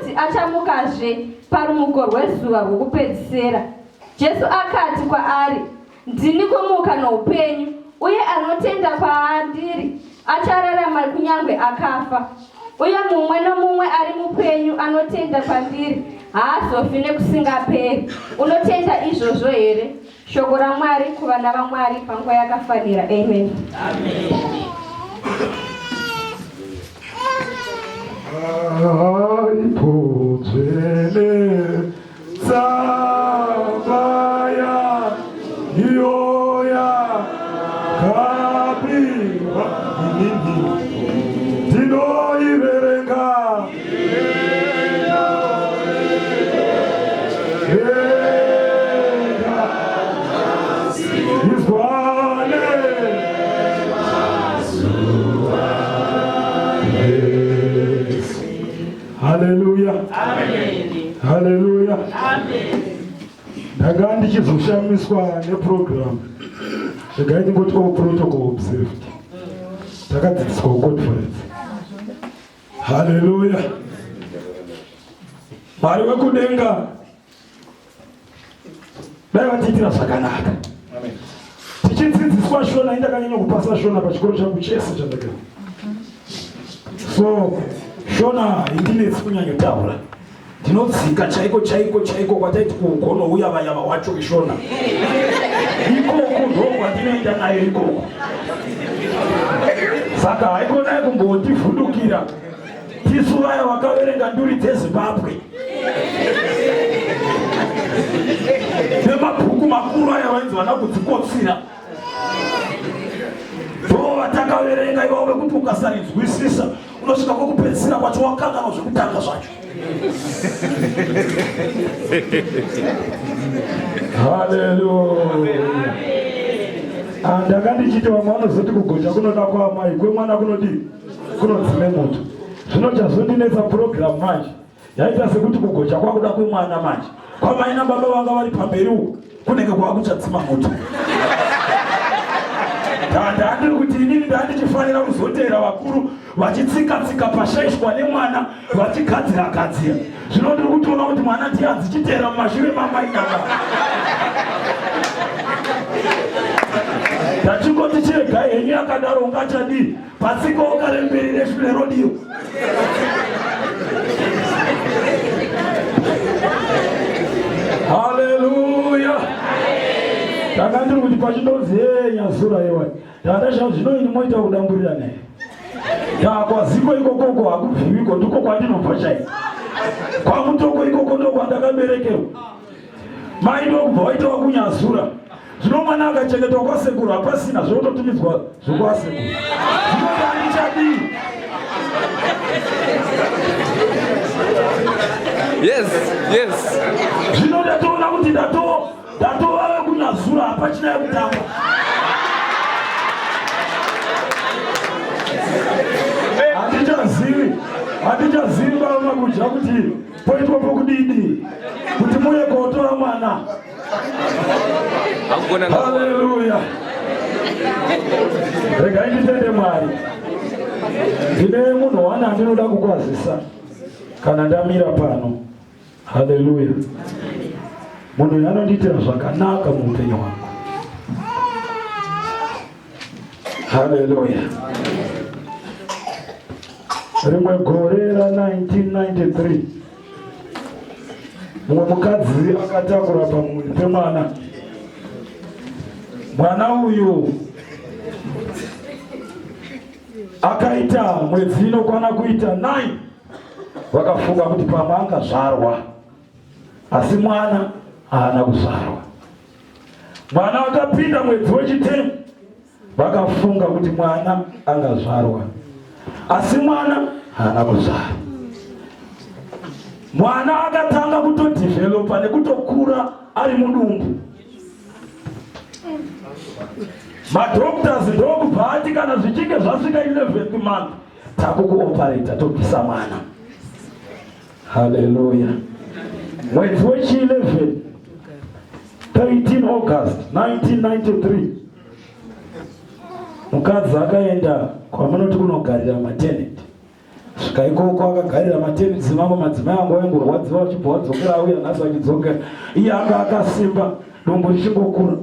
kuti achamukazve parumuko rwezuva rwokupedzisira. Jesu akati kwaari, Ndini kumuka noupenyu, uye anotenda paandiri achararama kunyange akafa. Uye mumwe nomumwe ari mupenyu anotenda kwandiri haazofi nekusingaperi. Unotenda izvozvo here? Shoko raMwari kuvana vaMwari panguva yakafanira. Amen. Amen. Aipodzvene tsambaya iyoya kapiwa inini ndinoiverenga Ega izwane Haleluya. Amen. Haleluya. Amen. Ndanga ndichizoshamiswa neprogram. Regai ndingoti all protocol observed. Takadzidziswa kuconference. Haleluya. Mwari wekudenga dai vatiitira zvakanaka tichidzidziswa shona indakanyanya kupasa shona pachikoro changu chese chandaka so shona haindinetsi kunyanyotaura ndinodzika chaiko chaiko chaiko kwataiti kuugono uya vayava wacho ishona ikoko ndokwandinoenda nayo ikoko saka haikonai kumbondivhundukira tisu vaya vakaverenga nduri dzezimbabwe nemabhuku makuru aya vainzi vana kudzikotsira ndo vatakaverenga ivavo vekuti ukasarinzwisisa unosvika kwekupedzisira kwacho wakanganwa zvekutanga zvacho haleluya ah, ndanga ndichiti vamwe vanozoti kugocha kunoda kwaamai kwemwana kunodii kunodzime moto zvino chazondinetsa purogiramu manje yaita sekuti kugocha kwakuda kwemwana manje kwamai nababa vanga vari pamberi uku kunenge kwakuchadzima moto ndandiri kuti inini ndandichifanira kuzoteera vakuru vachitsika-tsika pashaishwa nemwana vachigadzira gadzira zvino ndiri kutoona kuti mwana ndiye adzichiteera mumashure mamai nababa ndachingoti chiregai henyu yakadaro ungachadii Patsikoka remberi reshure rodiwa. Haleluya. Ndanga ndiri kuti pachindonzi hee nyasura yewa. Ndakadasha zvino ini moita kudamburira naye. Ndakwaziko ikokoko hakubviwiko ndiko kwandinobva chaiko. Kwamutoko ikoko ndokwandakaberekerwa. Mai ndokubva waita wakunyazura. Zvino mwana akachengetwa kwasekuru hapasina zvototumidzwa zvokwasekuru. Zvino ndandichadii? Yes, yes. Zvino ndatoona kuti ndato ndatova vekunyazura hapachina yekutamba. Handichazivi, handichazivi baba Maguja kuti poitwa pokudidi kuti muye kotora mwana. Haleluya. Regai nditende Mwari. Ndine munhu wana andinoda kukwazisa kana ndamira pano. Haleluya. Munhu uyu anondiitira zvakanaka muupenyu hwangu. Haleluya. Rimwe gore ra 1993 mumwe mukadzi akatakura pamuviri pemwana. Mwana uyu akaita mwedzi inokwana kuita 9 vakafunga kuti pamwe angazvarwa, asi mwana haana kuzvarwa. Mwana akapinda mwedzi wechitemu vakafunga kuti mwana angazvarwa, asi mwana haana kuzvarwa. Mwana akatanga kutodhivhelopa nekutokura ari mudumbu. Madoctors ndokubva ati kana zvichinge zvasvika 11th month takukuopareta tobvisa mwana. Haleluya. Mwedzi wechi 11 13 August 1993 mukadzi akaenda kwamunoti kunogarira mateneti. Akasvika ikoko akagarira matenisi mamwe madzimai angu aingorwadziwa vachibva vadzokera auya nhasi vachidzokera. Iye anga akasimba dumbu richingokura.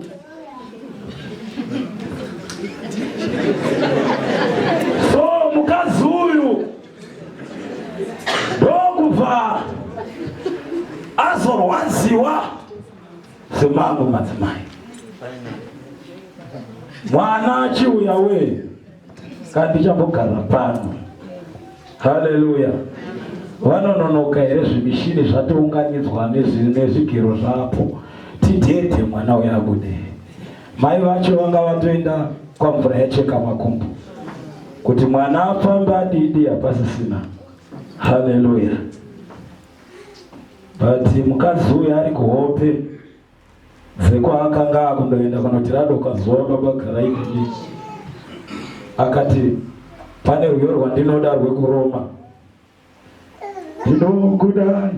So mukadzi uyu ndokubva azorwadziwa semamwe madzimai. Mwana achiuya wee kandichambogara pano. Haleluya. Vanononoka here zvimishini zvatounganidzwa nezvigero zvapo tidhedhe mwana uya abude. Mai vacho vanga vatoenda kwamvura yacheka makumbo kuti mwana afambe adidi hapasisina. Haleluya. But mukadzi uyu ari kuhope dzekwaakanga akundoenda kunoti radoka zuva baba garai neni akati pane rwiyo rwandinoda rwekuroma ndinokudai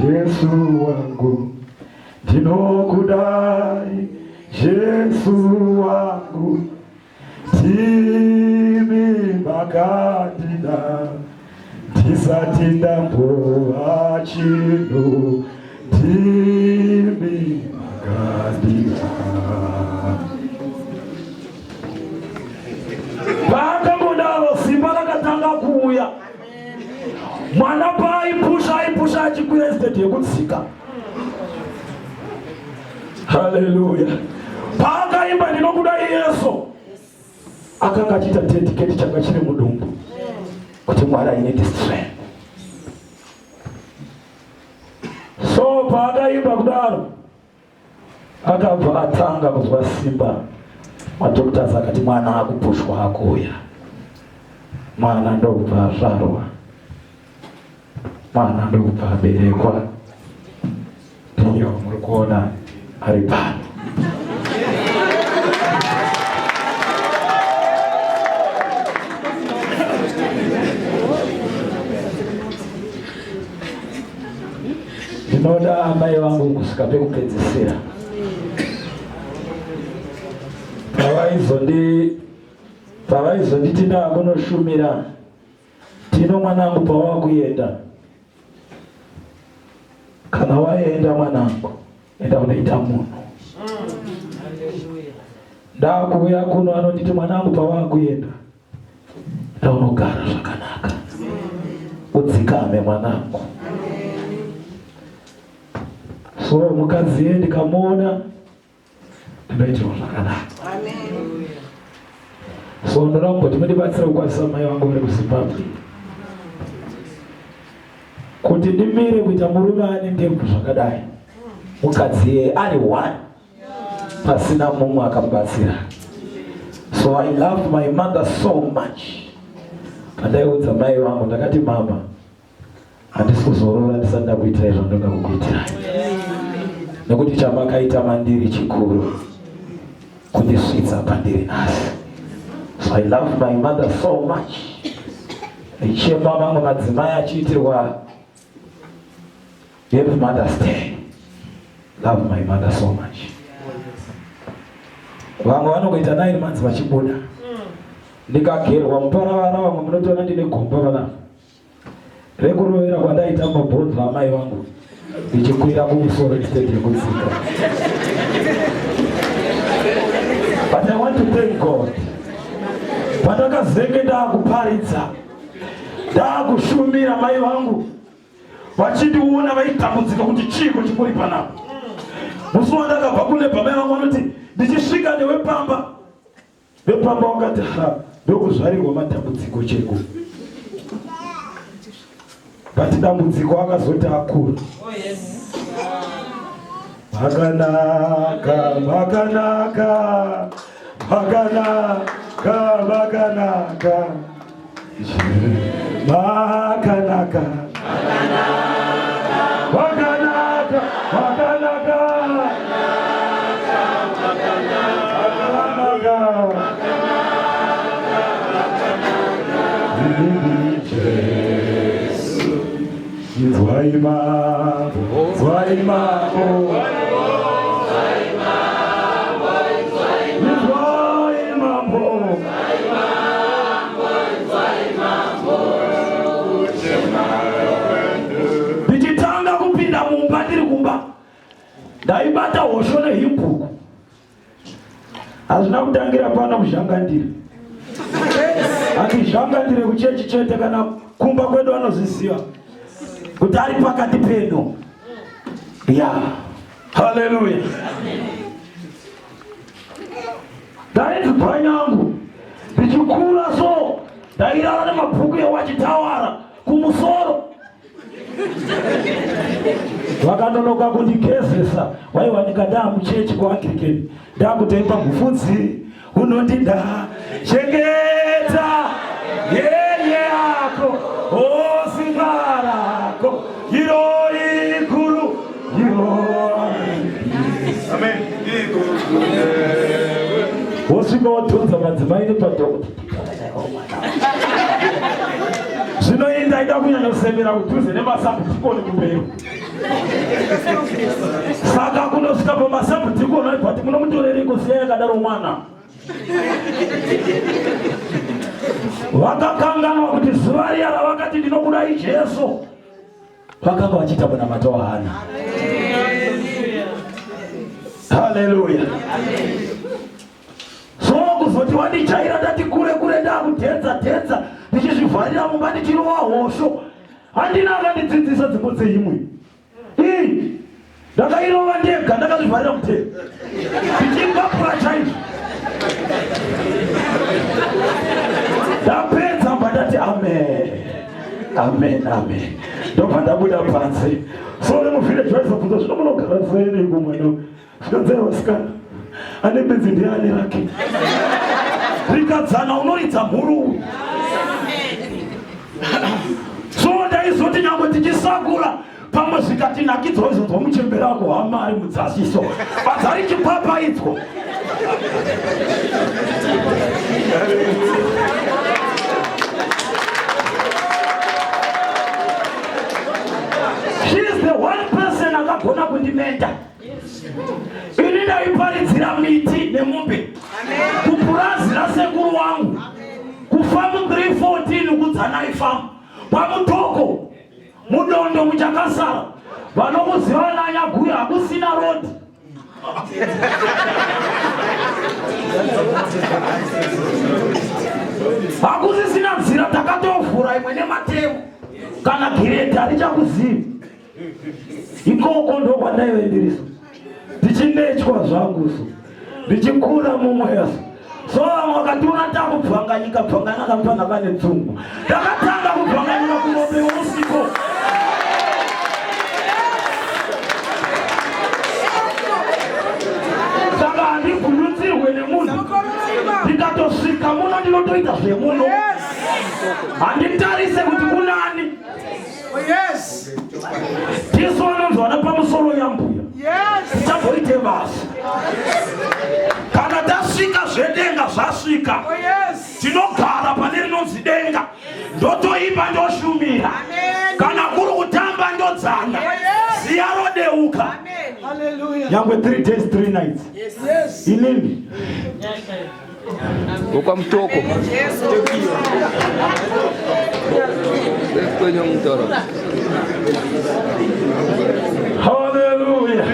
Jesu wangu ndinokudai Jesu wangu Ndimi makandida ndisati ndambova chinhu, ndimi makandida. Paakambodaro simba rakatanga kuuya. Mwana paaipusha aipusha achikwira instead yekudzika. Haleluya. Paakaimba ndinokuda Yesu akanga achiita dedicate changa chiri mudumbu kuti Mwari I need strength. So paakaimba kudaro akabva atanga kuzwa simba. Madoctors akati mwana akupushwa akuuya, mwana ndokubva azvarwa, mwana ndokubva aberekwa. Ndiyo muri kuona ari pano. Ndinoda amai vangu kusvika pekupedzisira. Pavaizonditi ndakunoshumira Tino mwanangu pawakuenda kana waenda mwanangu enda unoita munhu. Ndakuuya kuno anonditi mwanangu pawakuenda enda unogara zvakanaka udzikame mwanangu. So mukadzi iye ndikamuona ndinoitirwa zvakanaka. So ndoda kumboti mundibatsire kukwazisa mai vangu vari kuZimbabwe kuti ndimire kuita murume ane ndebvu zvakadai mukadzi iye ari one pasina mumwe akamubatsira. So I love my mother so much. Pandaiudza mai vangu ndakati mama, handisi kuzorora ndisati ndakuitirai zvandoda kukuitirai nekuti chamakaita mandiri chikuru kundisvitsa pandiri nhasi. So I love my mother so much. Ndichema mamwe madzimai achiitirwa Happy Mother's Day. Love my mother so much. Vamwe vanongoita 9 months vachibuda. Ndikagerwa muparavara vamwe munotoona ndine gomba vanavo. Rekurovera kwandaita mabhonzo amai vangu ndichikwira kumusoro instead yekudzika. But I want to thank God. Pandakazenge ndakuparidza ndakushumira mai vangu vachindiona vaitambudzika kuti chiiko chingori panapa. Musi wandakabva kulebha mai vangu vanoti ndichisvika newe pamba Vepamba wakati ha ndokuzvarirwa matambudziko cheko. But dambudziko akazoti akura. Oh yes. Makanaka, makanaka, makanaka, makanaka. Makanaka. Makanaka, makanaka. Makanaka. Jesu. Inzwai mambo, inzwai mambo. Inzwai mambo. Ndaibata hosho nehimbuku. Hazvina kutangira pano kuzhangandira. Handizhangandire kuchechi chete, kana kumba kwedu anozviziva kuti ari pakati pedu. Ya, haleluya. Ndainzi bwanyangu ndichikura so ndairara nemabhuku ewachitawara kumusoro. Vakanonoka kundigezesa, waiwanika ndaamuchechi kuAnglican, ndakutoimba mufudzi unondida, chengeta yenye yako osimba rako iro iguru iro. Amen. Wosvika wadhonza madzimai nepadhoko. Zvino ini ndaida kunyanyosemera kudhuze nemasabhutikoni kumberi, saka kunosvika pamasabhutikoni aibva ti munomutorerei kusiya yakadaro mwana. Vakakanganwa kuti zuva riya ravakati ndinokudai Jesu, vakanga vachiita munamato waHana. Haleluya. So kuzoti wandijaira ndati kure kure, ndakudhenza dhenza ndichizvivharira mumba ndichirova hosho. Handina akandidzidzisa dzimbo dzeimwe ii, ndakairova ndega, ndakazvivharira mutero ndichingapura chaizvo. Ndapedza mba ndati amen, amen, amen, ndobva ndabuda panze. So vemuvhileji vaizobvunza, zvino munogara sei kumwana? Zvikanzai vasikana, ane benzi ndiani rake rikadzana unoridza mhuru. So ndaizoti nyangwe tichisakura pamwe zvikatinakidzwa, izonzwa muchembera wako hama ari mudzasiso, badza richipapaidzwa. She is the one person akagona kundimenta. Ini ndaiparidzira miti nemombe kupurazi rasekuru wangu kufamu 314 kudzanai famu pamutoko mudondo muchakasara. Vanokuziva nanyaguya, hakusina rodhi, hakusisina nzira, takatovhura imwe nematemo, kana giredhi harichakuzivi. Ikoko ndokwandaive ndiriso, ndichinetwa zvangu so, ndichikura mumweya so. So vamwe vakationa takubvanganyika bvanganyika, kamufana kane dzungu. Ndakatanga kubvanganyika kurombe usiku. Saka handibvundutsirwe nemunhu. Ndikatosvika muno ndinotoita zvemuno, handitarise kuti kunani. Oh, yes. Jesu anonzwana pamusoro yambuya. Yes. Tichamboite basa. Kana tasvika zvedenga zvasvika. Oh, yes. Tinogara pane rinonzi denga. Ndotoimba, ndoshumira. Amen. Kana kuri kutamba ndodzana. Oh, yes. Ziya rodeuka. Amen. Hallelujah. Nyangwe 3 days 3 nights. Yes. Inini. Okwamutoko. Kwenye mutoro. Hallelujah.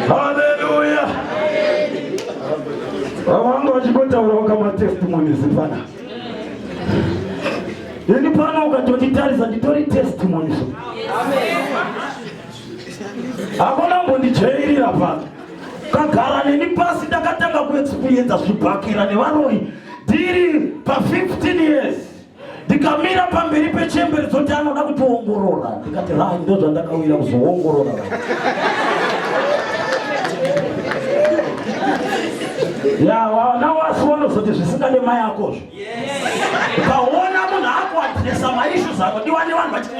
Hallelujah. Vamwe vachingotaura kama testimonies pana. Ini pano ukatonditarisa nditori testimony so. Hakuna mbondijairira pano. Kagara neni pasi, ndakatanga kuexperienza zvibhakera nevaroyi ndiri pa 15 years. Ndikamira pamberi pechemberi dzoti anoda kutiongorora, ndikati rai, ndo zvandakawira kuzoongorora vanhu. Ya vana wasi vanozoti zvisingade mai akozvo. Ukaona munhu akuadhiresa maissues anodiwa nevanhu vachiti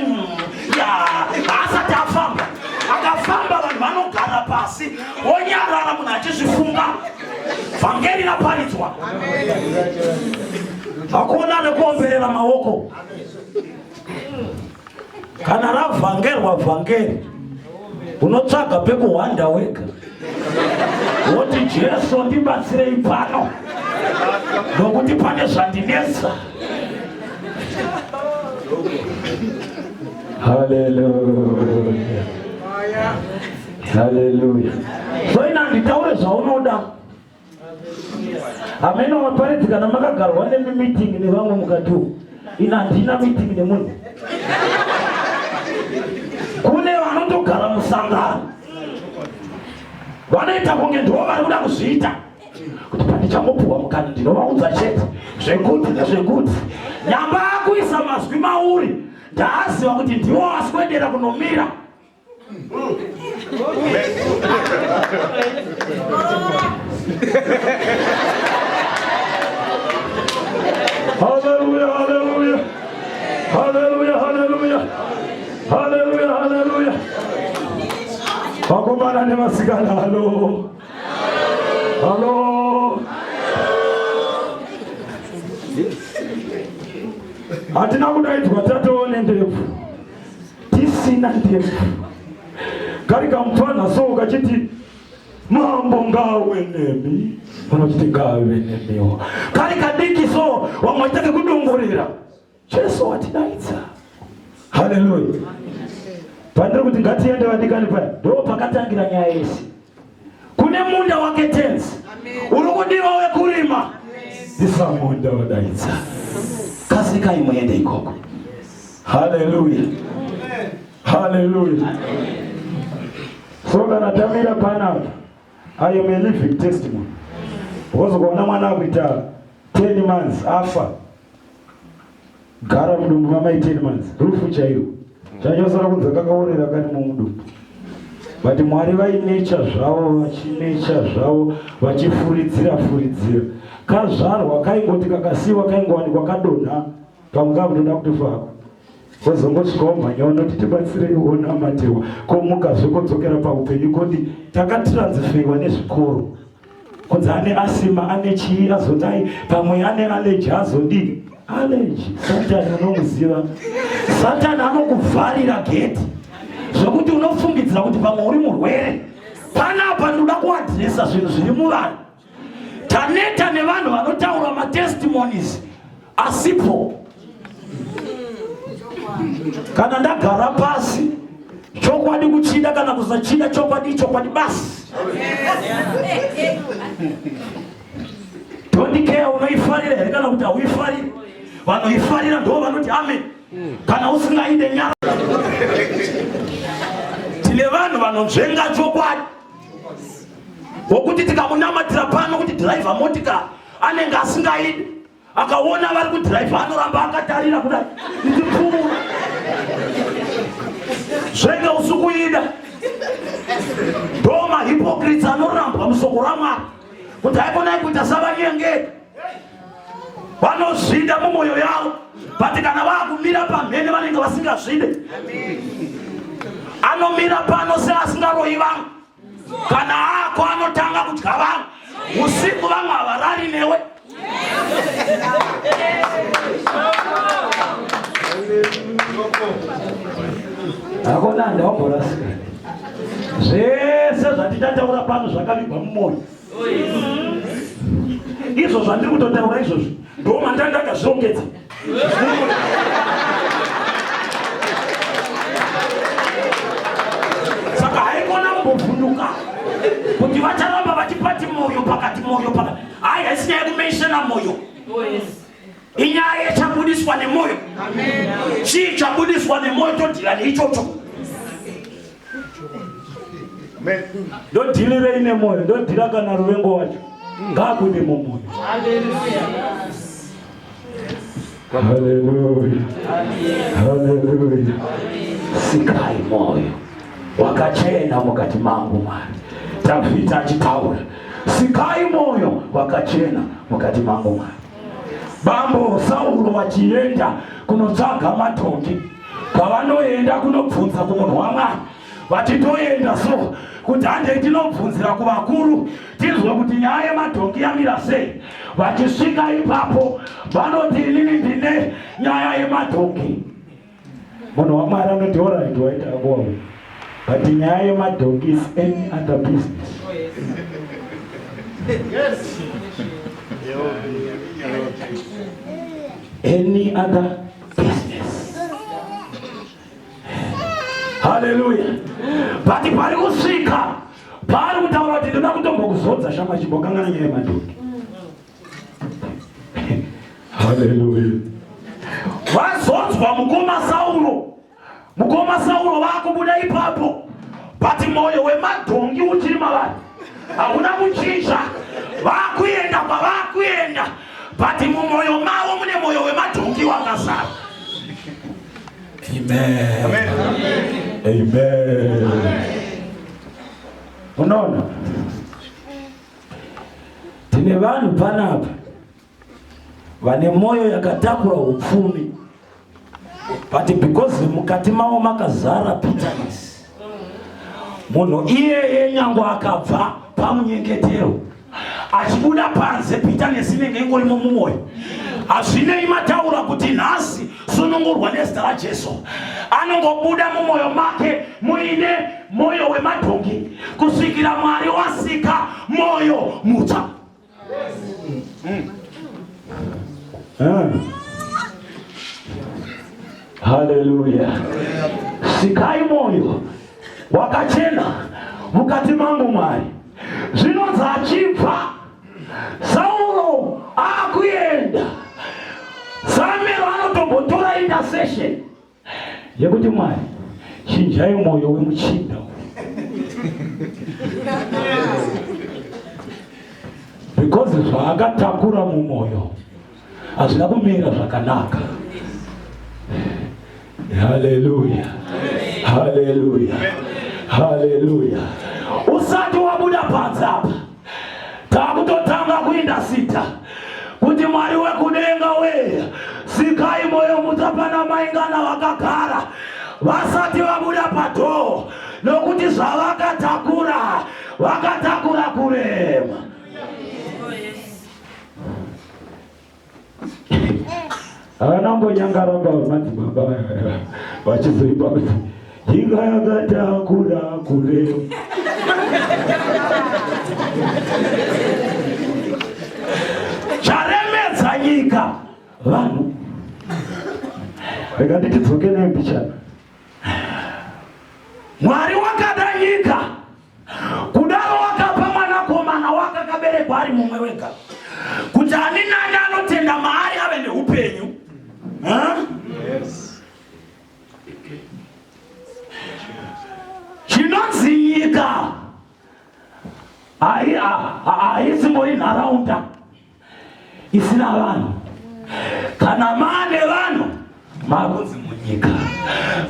ya haasati afamba. Akafamba, vanhu vanogara pasi wonyarara, munhu achizvifunga. Vhangeri raparidzwa, hakuna nekuomberera maoko. Kana ravhangerwa vhangeri, unotsvaga pekuhwanda wega, woti Jesu ndibatsirei pano nokuti pane zvandinetsa. Haleluya. Haleluya. So ina nditaure zvaunoda. Hameno vaparidzi kana makagarwa nemi meeting nevamwe mukati umu. Ina handina meeting nemunhu. Kune vanotogara musangano. Vanoita kunge ndivo vari kuda kuzviita. Kuti pandichangopuhwa mukana ndinovaudza chete zvekuti nezvekuti. Nyamba akuisa mazwi mauri ndaaziva kuti ndiwo aswedera kunomira. Haleluya, haleluya. Haleluya, haleluya. Haleluya, haleluya. Vakomana nevasikana, halo. Halo. Hatina kudaidzwa tatoone ndebvu. Tisina ndebvu. Kari kamupfanha so kachiti mambo ngawe nemi. Vanotiti ngave nemiwo. Kari kadiki so vamwe vachitake kudongorera. Jesu watidaidza. Haleluya. Pandiri kuti ngatiende vadikani paya. Ndo pakatangira nyaya yese. Kune munda wake tenzi. Uri kudiwa wekurima. Isa munda wadaidza. Kasikai muende ikoko. Haleluya. Haleluya. So kana tamira panapa, I am a living testimony. Because ukaona mwana akuita 10 months afa gara mudumbu mamai 10 months rufu chairo chanyosara kunzi kakaorera kari mumudumbu but mwari vainecha zvavo vachinecha zvavo vachifuridzira furidzira kazvarwa kaingoti kakasiiwa kaingowanikwa kadonha pamwe kakutoda kutofako wozongosvika womhanya unoti tibatsirei wonamatirwa komukazve kodzokera paupenyu kodi takatiransfeiwa nezvikoro kunzi ane asima ane chii azodai pamwe ane aleji azodii aleji satani unomuziva satani anokuvharira geti zvekuti unofungidzira kuti pamwe uri murwere panapa ndinoda kuadhiresa zvinhu zviri muvanhu taneta nevanhu vanotaura matestimonies asipo kana ndagara pasi chokwadi kuchida kana kusachida chokwadi chokwadi basi don't care unoifarira here kana kuti hauifariri vanoifarira ndo vanoti amen kana usingaide nyara tine vanhu vanonzvenga chokwadi wokuti tikamunamatira pano kuti dhiraivha motikari anenge asingaidi akaona vari kudhiraivha anoramba akatarira kudai ichipfuura zvenge usikuida ndo mahipokrits anorambwa musoko ramwari kuti haikonai kuita savanyengeri vanozvida mumwoyo yavo but kana vakumira pamhene vanenge vasingazvide anomira pano seasingaroyi vamwe kana ako anotanga kudya vanhu usiku vamwe havarari newe akona handawamborasika zvese zvatichataura pano zvakavigwa mumwoyo izvo zvandiri kutotaura izvozvi ndo mandandakazvirongedza saka haikona kumbovhunduka kuti vacharamba vachipati moyo pakati moyo pakati hayi haisi nyaya yekumenshena moyo inyaya yechabudiswa nemoyo chii chabudiswa nemoyo todhila neichocho ndodhilirei nemoyo ndodhila kana ruvengo wacho ngaabude mumoyo haleluya haleluya sikai moyo wakachena mukati mangu mwari dhavhidhi achitaura sikai moyo wakachena mukati mangu mwari bambo sauro vachienda kunotsvaga madhongi kwavanoenda kunobvunza kumunhu wamwari vachitoenda so kuti handei tinobvunzira kuvakuru tinzwe kuti nyaya yemadhongi yamira sei vachisvika ipapo vanoti inini ndine nyaya yemadhongi munhu wamwari anoti orit waita akowa but nyaya yemadhongi is any other business yes. Any other business. Haleluya. But pari kusvika paari kutaura kuti ndoda kutombokuzodza shama chimbokangana nyaya yemadhongi. Haleluya. Vazodzwa mukoma Sauro. Mukoma Sauro vakubuda ipapo. But moyo wemadhongi uchiri mavari. Hakuna kuchinja. Vakuenda kwavakuenda. But mumoyo mavo mune moyo wemadhongi wakazara. Amen. Amen. Amen. Unoona? Tine vanhu panapa vane moyo yakatakura upfumi but because mukati mavo makazara bitterness munhu iyeye nyange akabva pamunyengetero achibuda panze bitterness inenge ingorimo mumwoyo hazvinei mataura kuti nhasi sunungurwa nezita rajesu anongobuda mumwoyo make muine mwoyo wemadhongi kusvikira mwari wasika mwoyo mutsva Haleluya. Sikai moyo wakachena mukati mangu Mwari. Zvinonzi achibva Sauro akuenda Samuel anotombotora intercession yekuti Mwari chinjai moyo wemuchinda because zvaakatakura mumwoyo hazvina kumira zvakanaka. Haleluya, haleluya, haleluya. Usati wabuda panze apa, takutotanga kuinda sita kuti Mwari wekudenga we sikai moyo mutsva pana maingana vakagara vasati vabuda padhoo nokuti zvavakatakura vakatakura kurema. Havana kumbonyangaramba madzibaba vachizoimba kuti nyika yakatakura kurema. Charemedza nyika vanhu. Rega nditidzoke nayo mbichana. Mwari wakada nyika kudaro wakapa mwanakomana wake akaberekwa ari mumwe wega kuti ani nani anotenda maari ave neupenyu. Yes. Chinonzi nyika haisimbori nharaunda isina vanhu. Kana maane vanhu makunzi munyika,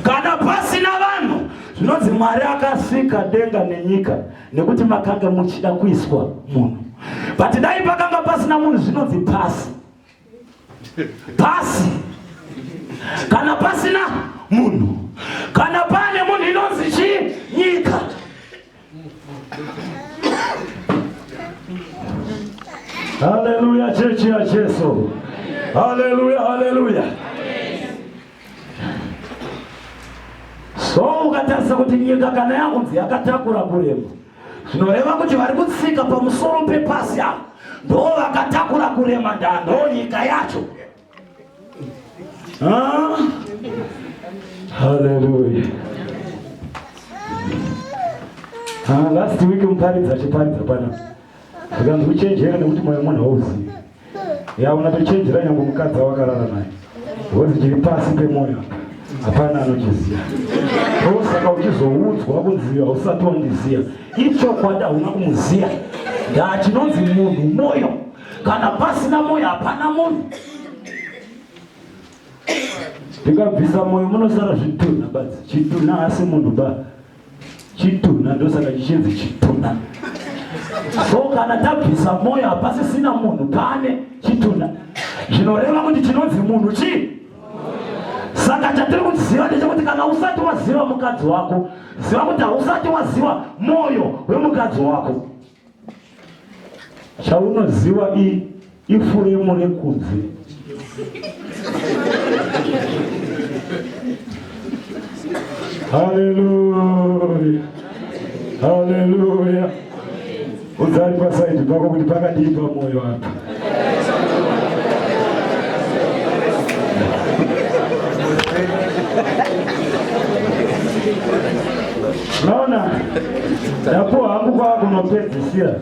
kana pasina vanhu zvinonzi Mwari akasika denga nenyika nekuti makanga muchida kuiswa munhu, but dai pakanga pasina munhu zvinonzi pasi pasi. Kana pasina munhu, kana pane munhu inonzi chii? Nyika. Haleluya, chechi ya Jesu. Haleluya, haleluya. So ukatarisa kuti nyika kana yakunzi yakatakura kurema, zvinoreva kuti vari kutsika pamusoro pepasi apa ndo vakatakura kurema, ndo nyika yacho. Ah? Haleluya. Ah, last week muparidzi achiparidza pana zvikanzi uchenjere nekuti moyo munhu hauzivi. Ya unatochenjera nyange mukadzi wakarara naye because chiri pasi pemoyo hapana anochiziva. Ndosaka uchizoudzwa kunzi hausati wandiziva. Ichokwadi hauna kumuziva. Ndaa chinonzi munhu moyo. Kana pasina moyo hapana munhu. Ndikabvisa moyo munosara zvitunha badzi. Chitunha asi munhu ba. Chitunha ndosaka chichinzi chitunha. So kana tabvisa moyo hapasisina munhu pane chitunha. Zvinoreva kuti chinonzi munhu chii? Saka chatiri kuziva ndechekuti kana usati waziva mukadzi wako, ziva kuti hausati waziva moyo wemukadzi wako. Chaunoziva i ifuremu rekunze. Haleluya, haleluya. Udzari pasaidi pako kuti pakadii pamoyo apa. Unaona, ndapuwa hangu kwakunopedzisira,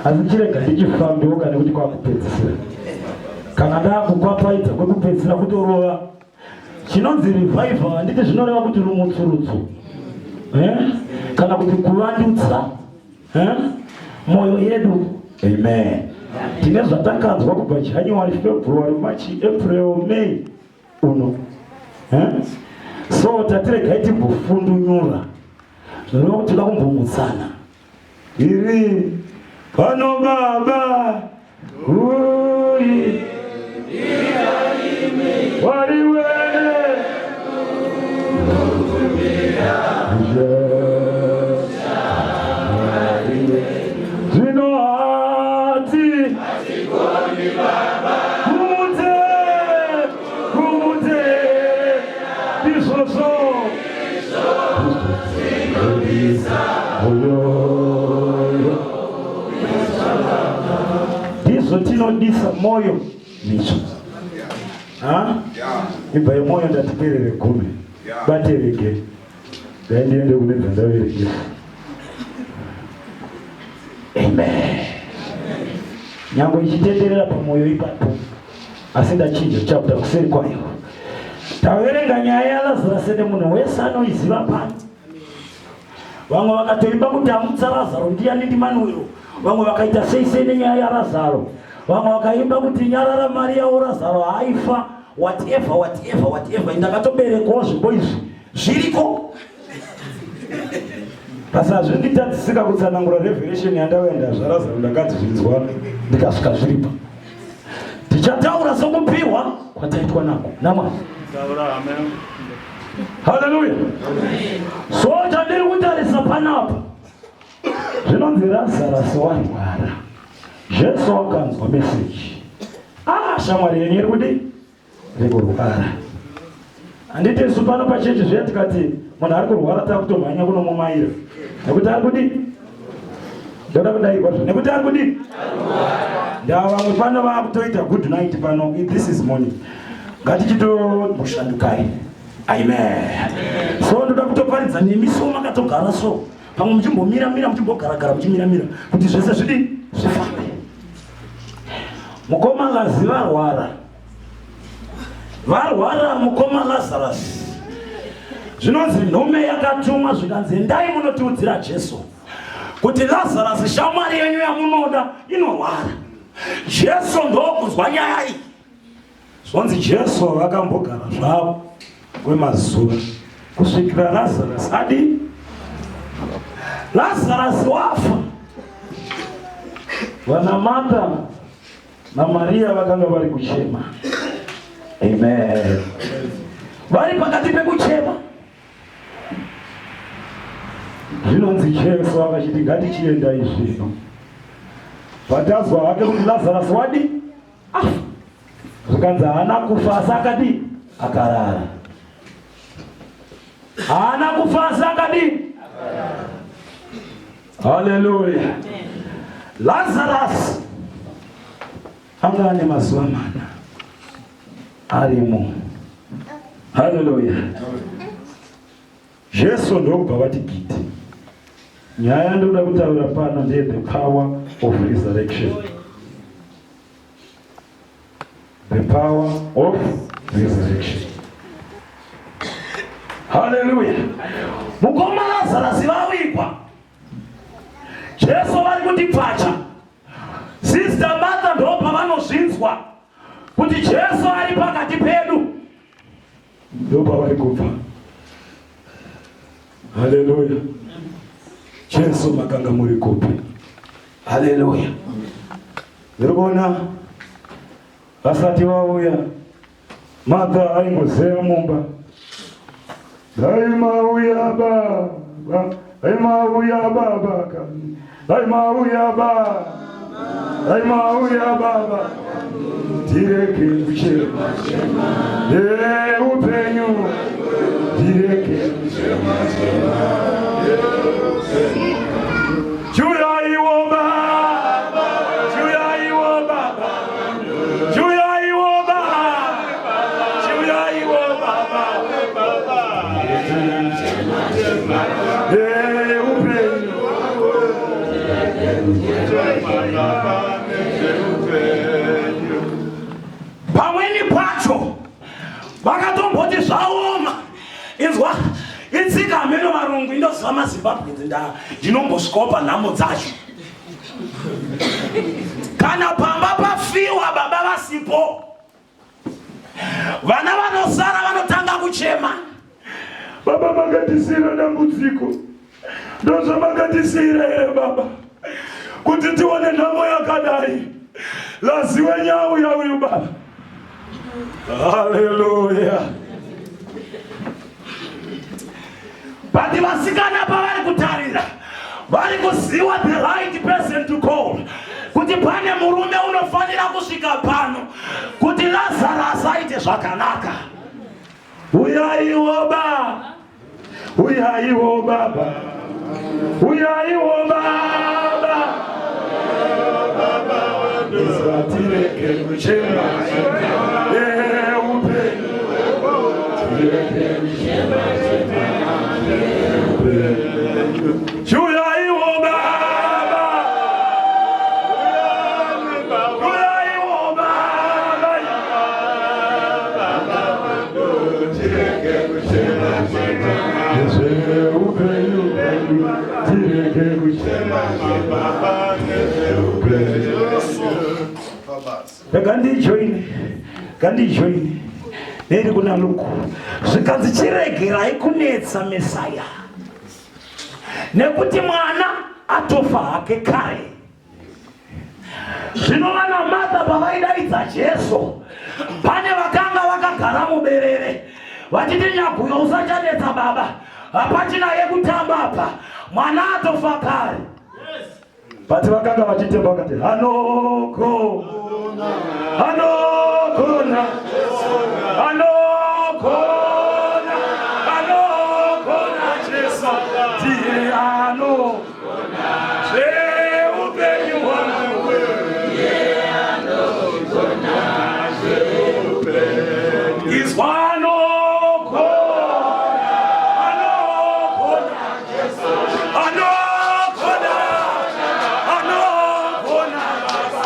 asi chirega ndichifambiwo kana kuti kwakupedzisira. Kana ndakukwapaidza kwekupedzisira kutorova chinonzi revival, handiti zvinoreva kuti rumutsurutsu, eh? Kana kuti kuvandudza, eh? Mwoyo yedu. Amen. Tine zvatakanzwa kubva January, February, March, April, May uno, eh? So tatiregai timbofundunyura, zvinoreva kuti toda kumbomutsana. Iri pano baba uyi wari wene. Zvino hati kumutse kumutse izvozvo oyoyo ndizvo tinodisa mwoyo mitsva. Ha? Ibva yemwoyo ndatiperere gume baterege dai ndiende kune dzandaverekesa. Amen. Nyange ichitenderera pamwoyo ipapo, asi ndachinja chapter kuseri kwayo. Taverenga nyaya yaLazarus, ende munhu wese anoiziva pano. Vamwe vakatoimba kuti amutsa Lazaro ndiani, ndiManuel. Vamwe vakaita sei sei nenyaya yaLazaro. Vamwe vakaimba kuti nyarara Mariya wo, Lazaro haaifa, whatever, whatever, whatever. Ndakatoberekwawo zvimbo izvi zviriko, basi hazvinditadzisika kutsanangura revelation yandauya ndazvaLazaro. Ndakati zvinzwa ndikasvika zviripa. Tichataura sokupiwa kwataitwa nako naMwari. Haleluya. So chandiri kutarisa panapa, zvinonzi Lazarus warwara. Jesu akanzwa meseji, ah, shamwari yenyu iri kudii? Iri kurwara. Handiti isu pano pachechi zviya tikati munhu ari kurwara, takutomhanya kunomumaira nekuti ari kudii? Ndoda kudairwa zvo, nekuti ari kudii? Ndaa vamwe pano vakutoita good night pano. This is morning, ngatichitomushandukai. Amen. So ndoda kutoparidza nemi, so makatogara, so pamwe muchimbomiramira, muchimbogaragara, muchimiramira kuti zvese zvidii? Zvifambe. Mukoma Lazi varwara, varwara mukoma Lazarus. Zvinonzi nhume yakatumwa, zvikanzi endai munotiudzira Jesu kuti Lazarus, shamwari yenyu yamunoda, inorwara. Jesu ndokunzwa nyaya iyi. Zvonzi Jesu vakambogara zvavo kwemazuva kusvikira Lazarus adi Lazarus wafa. Vana Martha naMariya vakanga vari kuchema. Amen. Vari pakati pekuchema, zvinonzi Jesu akachiti, ngatichiendai zvino, patazwa hake kuti Lazarus wadi afa. Zvikanzi haana kufa asi akadii? Akarara. Haana kufa asi akadii? Haleluya. Lazarus anga ane mazuva 4 arimo. Haleluya. Jesu ndokubva vati giti. Nyaya yandoda kutaura pano ndeye the power of resurrection, the power of resurrection. Haleluya. Mukoma Lazarus vawigwa, Jesu vari kuti pfacha. Sister Martha ndo pavanozvinzwa kuti Jesu ari pakati pedu, ndo pavari kubva. Haleluya. Jesu, makanga muri kupi? Haleluya. Ndiri kuona vasati vauya, Martha aingozeya mumba, dai mauya baba, dai mauya baba, dai mauya baba, dai mauya baba, tirege kuchema neupenyu, tirege. Chiuyaiwo baba, chiuyaiwo baba, chiuyaiwo baba, chiuyaiwo baba. Neupenyu. Pamweni pacho vakatomboti zvaoma. Inzwa, itsika hameno varungu indoziva maZimbabweans nda ndinombosvikawo panhamo dzacho. Kana pamba pafiwa baba vasipo, vana vanosara vanotanga kuchema. Baba makatisiyira dambudziko, ndozvamakatisiyira here baba, kuti tione nhamo yakadai? Laziwe nyau yauyu baba. Haleluya. But vasikana pavari kutarira vari kuziwa the right person to call kuti pane murume unofanira kusvika pano kuti Lazaro asaite zvakanaka. Uyaiwo ba, uyaiwo baba, uyaiwo baba, tirege kuchema neupenyu, tirege kuchema neupenyu. Uyaiwo baba, uyaiwo baba, nezveupenyu hwedu tirege kuchema nezveupenyu. Rega ndijoine, ngandijoine neri kuna Luku. Zvikanzi chiregerai kunetsa Mesaya, nekuti mwana atofa hake kare. Zvino vana Martha pavaidaidza Jesu, pane vakanga vakagara muberere vachiti nyaguyo usachanetsa baba, hapachina yekutamba apa, mwana atofa kare. But vakanga vachitemba vakati anoko anogona anogona anogona Jesu ndiye ano zveupenyu hwangu. Izwa anogona anogona anogona anogona baba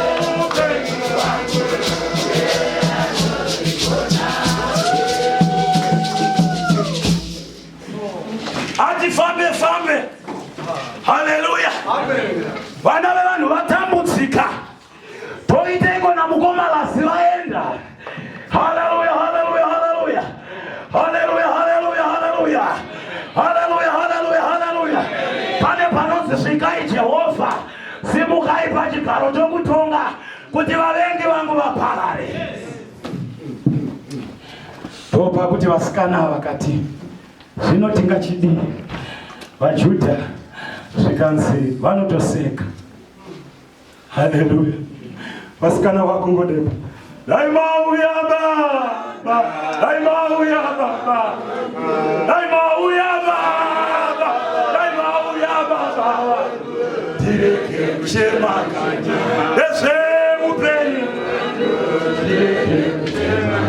zveupenyu hwangu. Ati fambe fambe. Haleluya. Vana vevanhu vatambudzika, toiteiko namukoma Lasi vaenda? Haleluya, haleluya, haleluya, haleluya, haleluya, haleluya, haleluya, haleluya, haleluya. Pane panonzi svikai Jehovha, simukai pachigaro chokutonga kuti vavengi vangu vaparare. Topa kuti vasikana vakati zvino tingachidii? VaJudha zvikanzi vanotoseka. Haleluya. Vasikana vakungodepa. Dai mauya baba, dai mauya baba, dai mauya baba, dai mauya baba, tirege kuchema nezveupenyu, tirege kuchema.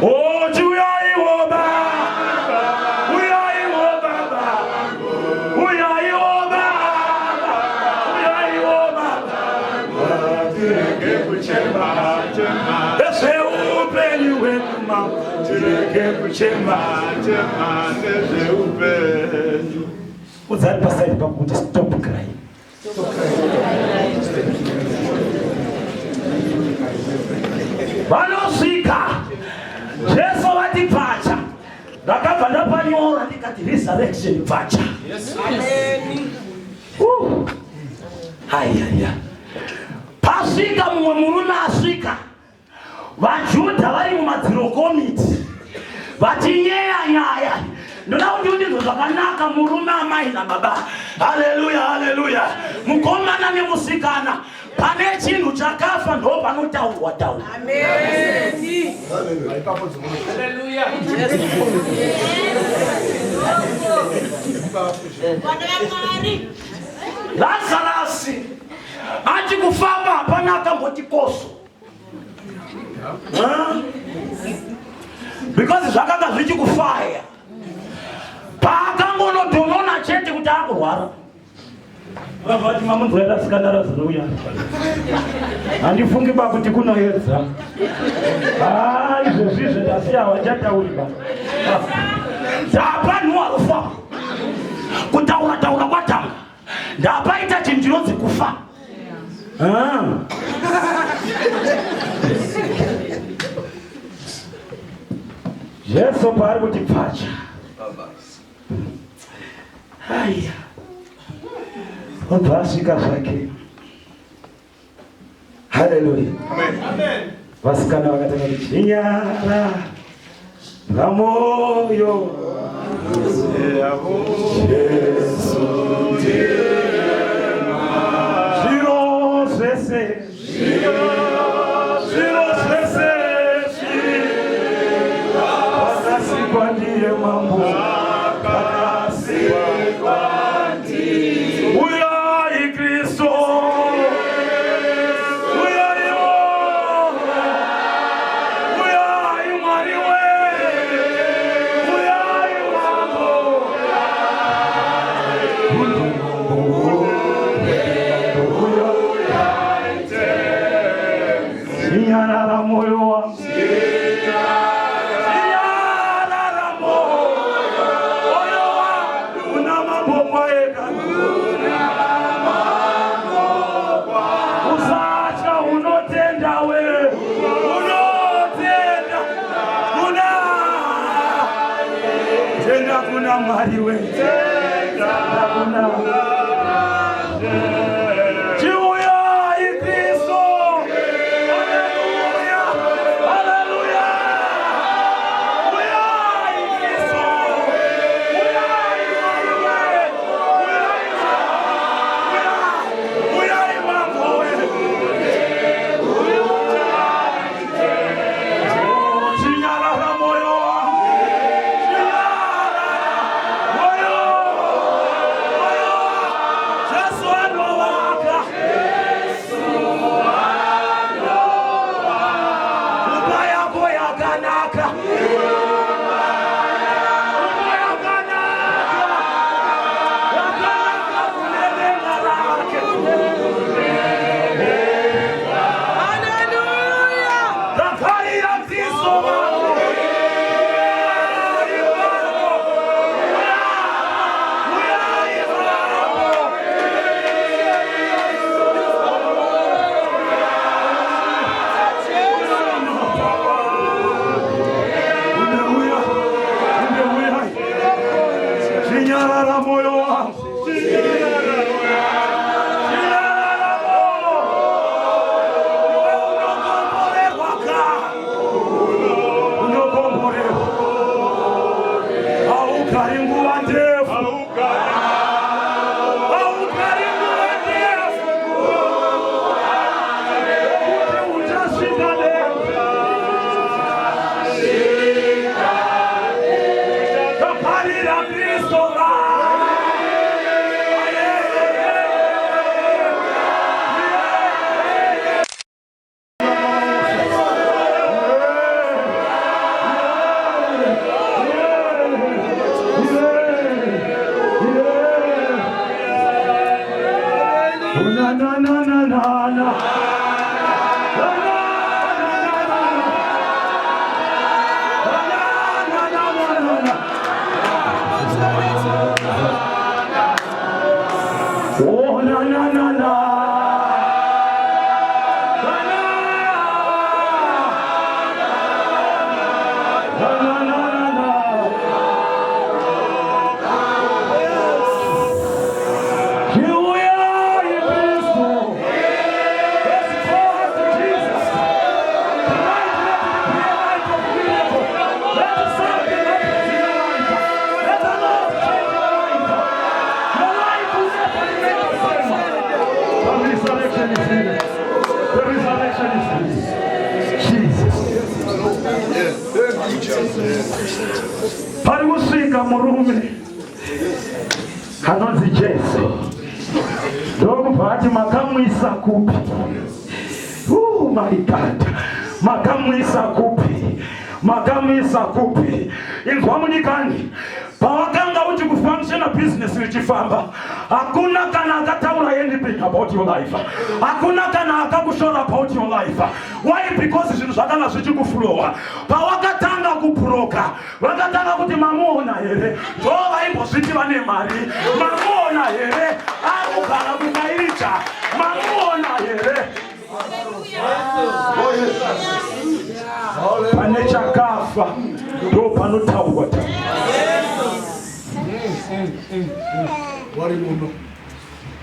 Oh, chiuyaiwo baba, uyaiwo baba, uyaiwo baba, uyaiwo baba, tirege kuchema nezveupenyu hwedu mama, tirege kuchema Nezveupenyu. Udzari pasaidi pako kuti stop crying. Vanosvika Jesu vati pfacha, ndakabva ndapanyora ndikati resurrection pfacha. Uh. Ayaya, pasvika mumwe murume asvika, VaJudha vari mumadziro komiti vachinyeya nyaya. Ndoda kuti undinzwe zvakanaka, murume, amai nababa. Haleluya, haleluya. Mukomana nemusikana, pane chinhu chakafa ndo panotaurwa taurwa. Lazarasi ati kufamba hapana akamboti koso. Because zvakanga zvichikufaya. Paakangonodhonona chete kuti akurwara. Vabva vati mamunzwa yakasikana razouya. Handifungi ba kuti kunoedza. Ah, izvezvi izvi ndasiya havachatauri ba. Ndapa nhuwa rufa. Kutaura taura kwatanga. Ndapaita chinhu chinonzi kufa. Ah. Jesu paari kuti pfacha. Haya. Obva asvika zvake. Haleluya. Amen. Vasikana vakatanga kuti chinyara ramoyo Jesu zviro zvese zviro zvese zvakasikwa ndiye mambo zvakasikwa ndiye uyai Kristu uyai uyai Mwari we uyai mambo Chinyarara moyo wangu Chinyarara moyo wangu una mambo kwaeka Usatya unotenda we unotenda kuna tenda kuna Mwari we tenda kuna Chiuyai Kristu Haleluya Haleluya Uyai Kristu Uyai Mwari we Uyai Uyai Mambo we Chinyarara moyo wangu Chinyarara moyo moyo Jesu anovaka Imba yako yakanaka Imba yakanaka Yakanaka kune denga rake Hallelujah. Takarira Kristu wako Uyai wako Uyai wako Uneuya, uneuya. Chinyarara moyo wangu. Chinyarara moyo. Iwe unokomborerwa ka. Unokomborerwa. Haugari nguva ndefu. Haugari nguva ndefu. Kuti uchasvika denga. Taparira Kristu Na na na na na na. Na na na na na. Na na na na na. Oh na na na na. Na na. Na na na na na. Chiuyai Kristu. Let's call to Jesus. Tonight let it be a night of miracle. Let something happen in your life. Let the Lord change your life. Your life will never remain the same. The resurrection is here. The resurrection is here. Jesus. Pari kusvika murume anonzi Jesu ndokubva ati makamwisa kupi? Oh my God, makamwisa kupi? Makamuisa kupi? Inzwa mudikani, pawakanga uchi kufunctiona business richifamba, hakuna kana akataura anything about your life, hakuna kana akakushora about your life. Why? Because zvinhu zvakanga zvichikuflowa. Pawakatanga kubhuroka, vakatanga kuti mamuona here? Ndo vaimbozviti vane mari. Mamuona here? Akugara kukairija. Mamuona here? Pane chakafa ndo panotaurwa ta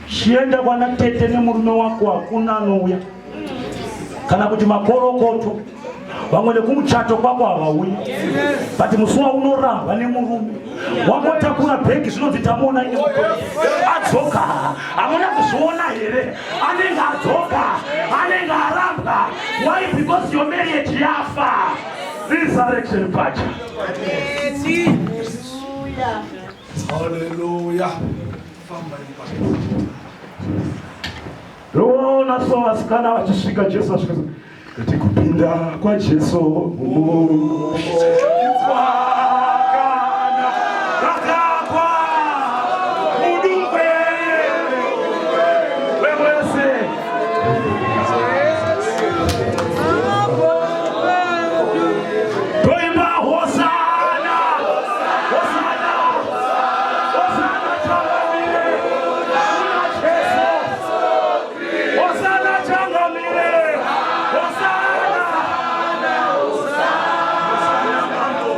chienda kwana tete nemurume wako, hakuna anouya kana kuti makorokoto. Vamwe nekumuchato kwako havauyi, but musi waunorambwa nemurume wangotakura bhegi, zvinonzi tamuona ine adzoka. Hamuna kuzviona here? Anenge adzoka, anenge arambwa. Why? Because your marriage yafa. Resurrection pacha. Hallelujah. Famba imba. Roona so vasikana vachisvika, Jesu asvika, kuti kupinda kwaJesu mumushakana rakakwa mudungwe wemwese. Toimba hosana, hosana, hosana, changamire kuna Jesu. Hosana, changamire, hosana. Hosana mambo.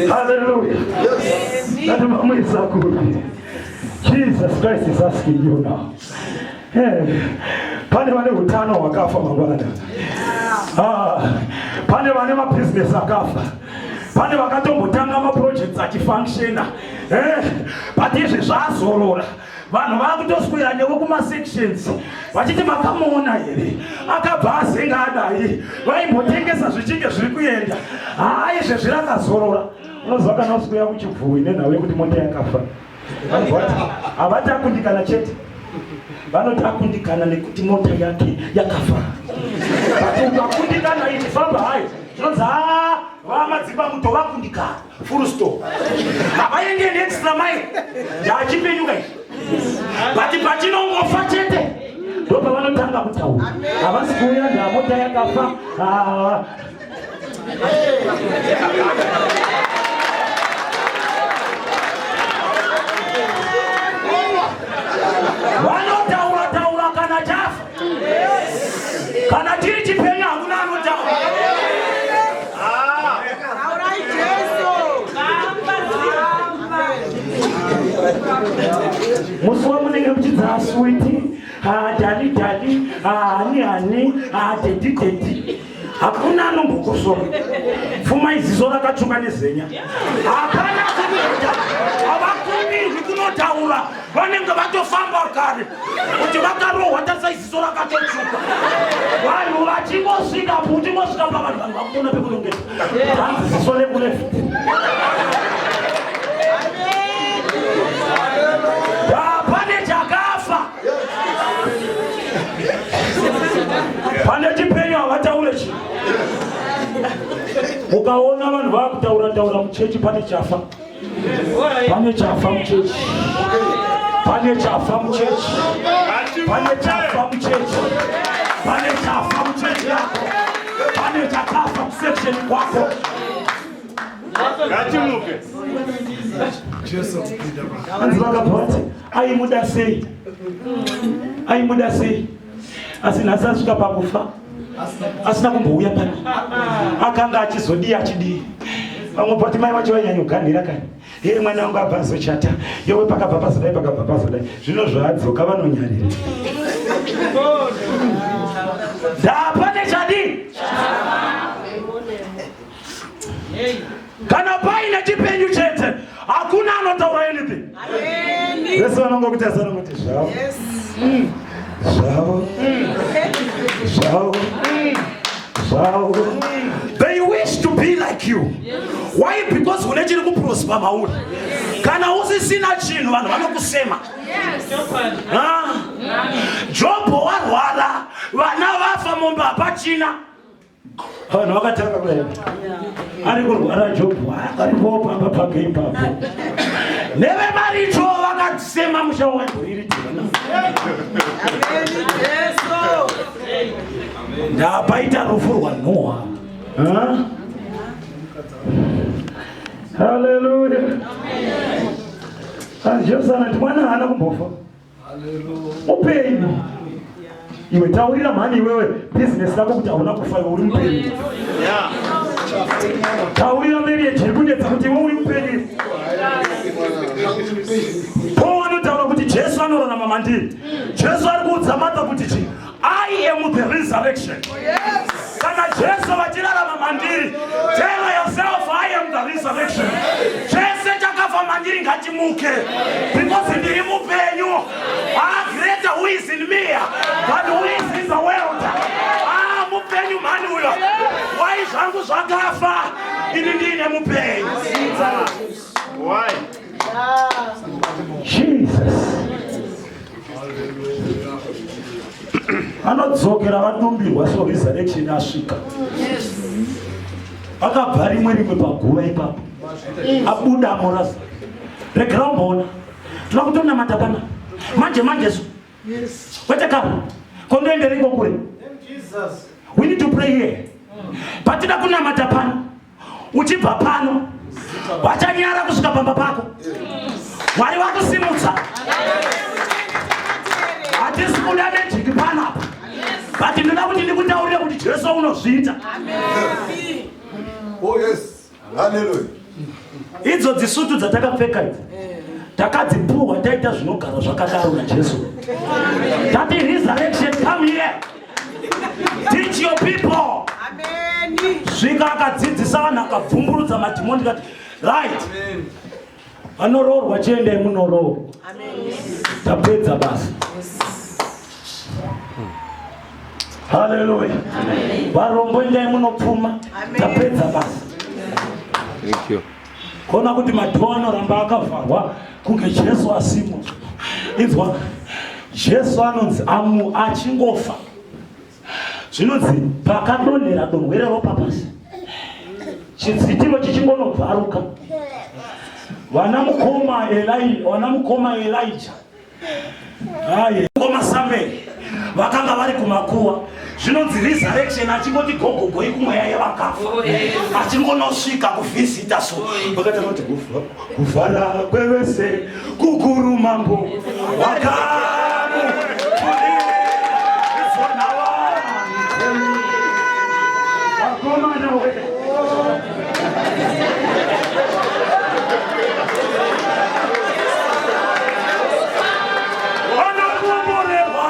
Hallelujah. That mamuisa kupi? Jesus Christ is asking you now. Hey, pane vane utano hwakafa mangwanani. Ah, pane vane mabhizinesi akafa, pane vakatombotanga maprojects achifunctiona, eh, but izvi zvazorora. Vanhu vakutoswera newe kumasections vachiti makamuona here? Akabva azenga adai, vaimbotengesa zvichinge zviri kuenda. Haa, izvezvi rakazorora. Unoziva kana usikuya kuchibvuwi nenhau yekuti mota yakafa, havati akundikana chete, vanoti akundikana nekuti mota yake yakafa. But ukakundikana ichifamba hayo, zvinonzi haa, vamadzimba muto vakundikana, full stop, havaende neextra mile. Yachipenyuka izvi, but pachinongofa chete ndo pavanotanga kutaura. Havasi kuuya, ndamota yakafa. Ah. Vanotaura taura kana chafa. Kana chiri chipenyu hakuna anotaura. Taurai Jesu. Musi wamunenge muchidza sweetie, darling darling, honey honey, daddy daddy, hakuna anombokosora. Pfuma iziso rakatsvuka nezenya, hapana kunoita. Havakumbirwi kunotaura, vanenge vatofamba kare kuti vakarohwa. Tarisa, iziso rakatotsvuka. Vanhu vachingosvika, uchingosvika pavanhu, vanhu vakuona pekunongesa, hanzi ziso rekuleft. Pane chakafa, pane chipenyu havataure chinhu. Ukaona vanhu vakutaura taura muchechi, pane chafa, pane chafa muchechi, pane chafa muchechi, pane chafa muchechi, pane chafa muchechi yako, pane chakafa kusection kwako. Ngatimuke. Jesu kupinda ba. Hanzi vakabva vati aimuda sei, aimuda sei, asi nhasi asvika pakufa asina kumbouya pano. Akanga achizodii, achidii? Vamwe vati mai vacho vainyanyoganhira kani, ye mwana wangu abva azochata, yowe, pakabva pazodai, pakabva pazodai, zvino zvaadzoka vanonyarira. Ndapane chadii? Kana paine chipenyu chete hakuna anotaura anything. Vese vanongokuti asanongoti zvavo zvavo zvavo zvavo. They wish to be like you. Why? Because une chiri kuprosper mauri. Kana usisina chinhu, vanhu vanokusema. Ah. Jobho warwara, vana vafa, mombe hapachina. Vanhu vakatanga kuenda. Ari kurwara Jobho, akaripo pamba pake ipapo. Nevemaricho vakasema musha waibhuriridzwa. Ndapaita rufu rwaNoa. Haleluya. Jesu anati mwana haana kumbofa. Upenyu. Iwe taurira mhani iwewe business rako kuti hauna kufa iwe uri mupenyu. Taurira marriage iri kunetsa kuti iwe uri mupenyu. Paul anotaura kuti Jesu anorarama mandiri. Jesu ari kuudza Martha kuti chii? I am the resurrection. Kana Jesu vachirarama mandiri, tell yourself I am the resurrection. Chese chakafa mandiri ngachimuke because ndiri mupenyu. Ah, greater who is in me than who is in the world. Ah, mupenyu mhani uyo. Why zvangu zvakafa ini ndiine mupenyu. Why? Jesus. Anodzokera vadumbirwa so resurrection asvika. Akabva rimwe rimwe paguva ipapo. Abuda morasa. Regera umboona. Tinoda kutonamata pana. Manje manje so. Kwete kapa. Kondoendereko kure. We need to pray here. Patida kunamata pano. Uchibva pano. Wachanyara kusvika pamba pako. Mwari wakusimudza. Hatisi kuda magic panapa. But ndinoda kuti ndikutaurire kuti Jesu unozviita. Oh yes. Hallelujah. Idzo dzisutu dzatakapfeka idzi takadzipuhwa taita zvinogara zvakadaro naJesu. Tati resurrection come here. Teach your people. Svika akadzidzisa vanhu akabvumburudza madhimoni kati right. Vanoroorwa chiendai munoroorwa. Tapedza basa. Hallelujah. Varombo endai munopfuma. Tapedza basa. Thank you. Kona kuti madhoo anoramba akavharwa kunge Jesu asimo. Inzwa, Jesu anonzi amu achingofa. Zvinonzi pakadonhera donhwe reropa pasi. Chidzitiro chichingonobvaruka. Vana mukoma Eli, vana mukoma Elijah. Aye, mukoma Samuel vakanga vari kumakuwa. Zvinonzi resurrection achingoti gogogoi kumweya yevakafa. Achingonosvika kuvhizita so. Vakatanga kuti kuvhara kwevese kukuru mambo wakamu. Vakomana we. Vanokomborerwa.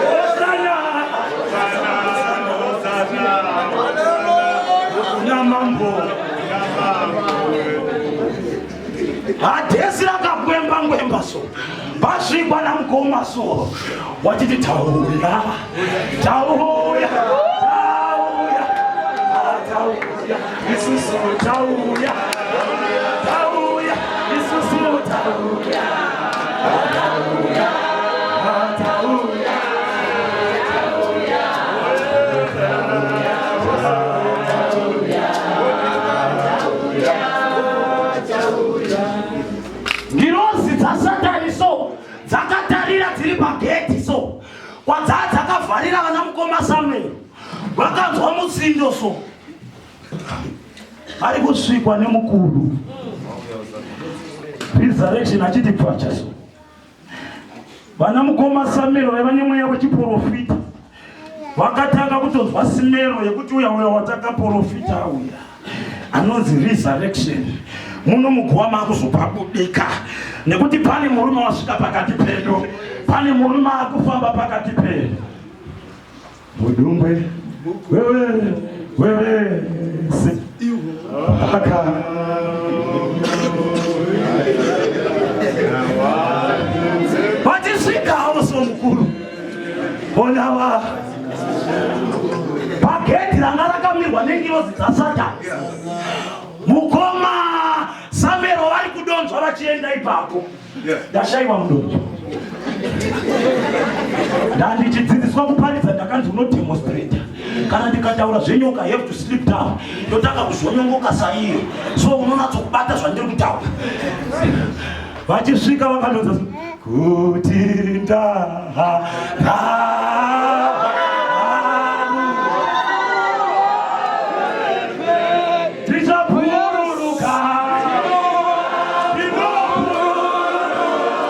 Hosana. Kuna mambo. Hadhesi rakakwemba ngwemba so. Pasvikwa namukoma so. Wachiti tauya. Tauya. Tauya. Ah, tauya. Isusu tauya. Tauya. Isusu tauya. Ah, tauya. Ah, tauya. Ngirozi dzasatani so dzakatarira dziri pagedhi so kwadzaa dzakavharira vana mukoma Samuel vakanzwa mutsindo so ari kusvikwa nemukuru resurrection achiti pfacha so vana mukoma Samuel vaiva nemweya wechiporofita vakatanga kutonzwa simero yekuti uya uya watakaporofita uya anonzi resurrection muno muguva makuzopabudika nekuti pane murume wasvika pakati pedu, pane murume akufamba pakati pedu. Mudungwe wewe wewe se aka vachisvikawo somukuru onava pagedhi ranga rakamirwa nengirozi dzasatani. Mukoma Samero vari kudonzwa. Vachienda ipapo, ndashaiwa mudonzvo. Ndandichidzidziswa kuparidza, ndakanzi unodemonstrata. Kana ndikataura zvenyoka, have to sleep down, ndotanga kuzvonyongoka saiyo, so unonatsokubata zvandiri kutaura. Vachisvika vakandodza kuti ndaha. Tichapururuka,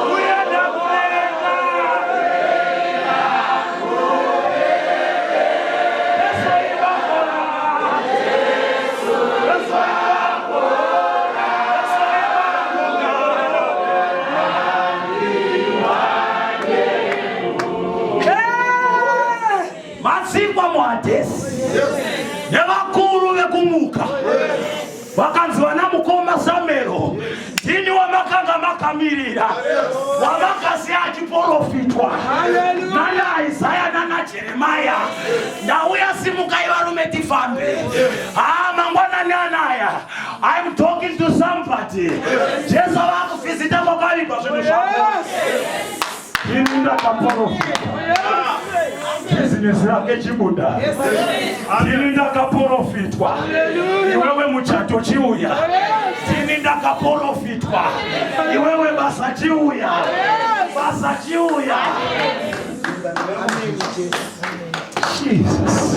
kuenda kudenga. Yesu ibakora. Yesu ibakora. Yesu ibakora. Matsikwa muHadhesi nevakuru vekumuka, vakanzi, "Vana mukoma Samero, ndini wamakanga makamirira, wamakasiya achiprofitwa nana Isaya nana Jeremaya. Ndauya, simukai varume, tifambe." Ha, mangwanani anaya, I'm talking to somebody. Jesu vakuvhizita kwakavigwa zvinhu zvako. Ini ndakaprofita, bhizinesi rake chibuda. Ndini ndakaprofitwa, iwewe muchato chiuya. Ndini ndakaprofitwa, iwewe basa chiuya, basa chiuya. Jesus,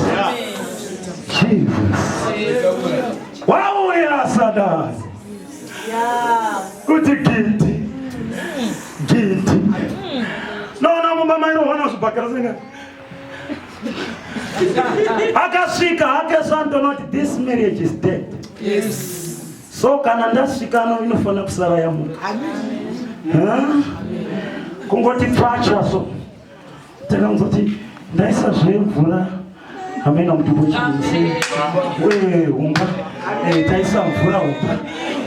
Jesus wauya sadani kuti gidi gidi. Noona mumba mairohwana zvibhakera singa. Akasvika hake sandonoti, "This marriage is dead." So kana ndasvikano, inofanira kusara yamuka. Huh? Kungoti pfacha, so takanzoti ndaisa zvemvura, hamena mutupo chii, humba. Taisa mvura, humba,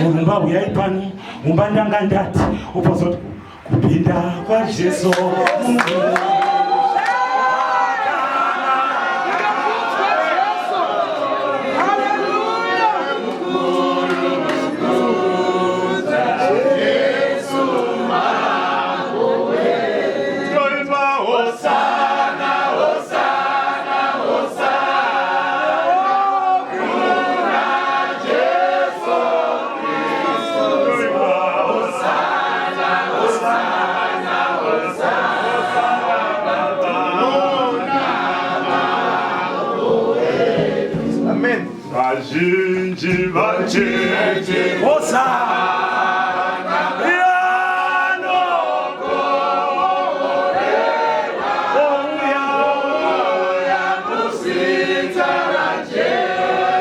humba, huyai pano, humba. Ndanga ndati upozoti kupinda kwaJesu. Toimba Hosana, Hosana, Hosana. Kuna Jesu Kristu. Toimba Hosana, Hosana, Hosana. Kuna Amen. Vazhinji vachete. Hosana. Yano. Ouya. Muzita raJesu.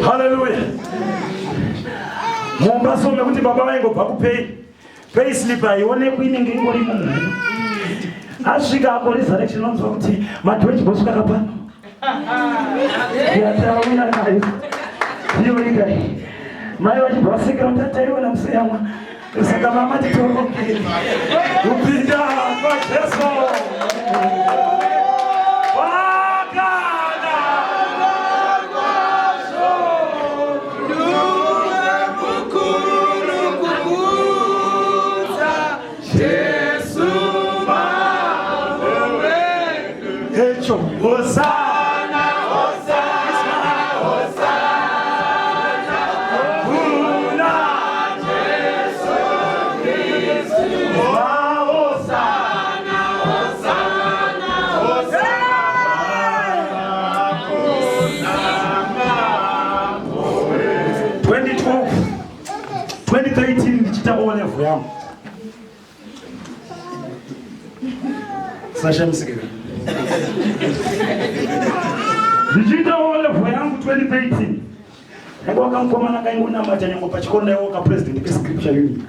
Haleluya. Mumba so mekuti baba vaingobva kupay, pay slip haionekwi, inenge ingori munhu. Asvika apo resurrection, onzwa kuti madhoji bosvika kapano yatauya nayo iyo ikai. Mai vachibva vasekera kuti ataiona museyamwa. Saka mama titorokeri kupinda kwaJesu wakana. Mukuru kukudza Jesu Mambo wedu. Hecho, hosana, Hosana, Hosana. Kuna Jesu Kristu. Hosana. Hosana, Hosana. Kuna Mambo wedu. 2012, 2013, ndichiita O level yangu, sashamisikira, ndichiita O level yangu 2013, ndaiva kamukomana kaingonamata nyango pachikoro. Ndaiva kapresident kescripture union.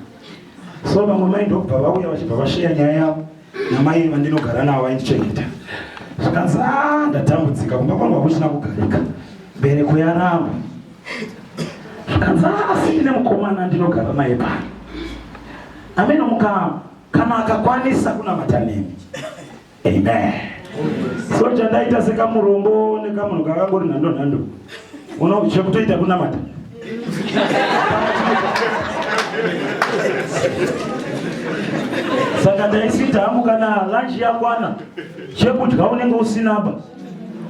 So vamwe mai ndokubva vauya, vachibva vasheya nyaya yavo namai vandinogara navo vaindichengeta. Zvikanzi, "A, ndatambudzika, kumba kwangu hakuchina kugarika, mbereko yaramba." Zvikanzi, "Asi ndine mukomana ndinogara naye pano, amene muka kana akakwanisa kunamata nemi." Amen. So chandaita sekamurombo nekamunhu kakangori nhando nhando. Uno chekutoita kunamata. Saka ndaisita hangu kana lunch yakwana chekudya unenge usina ba.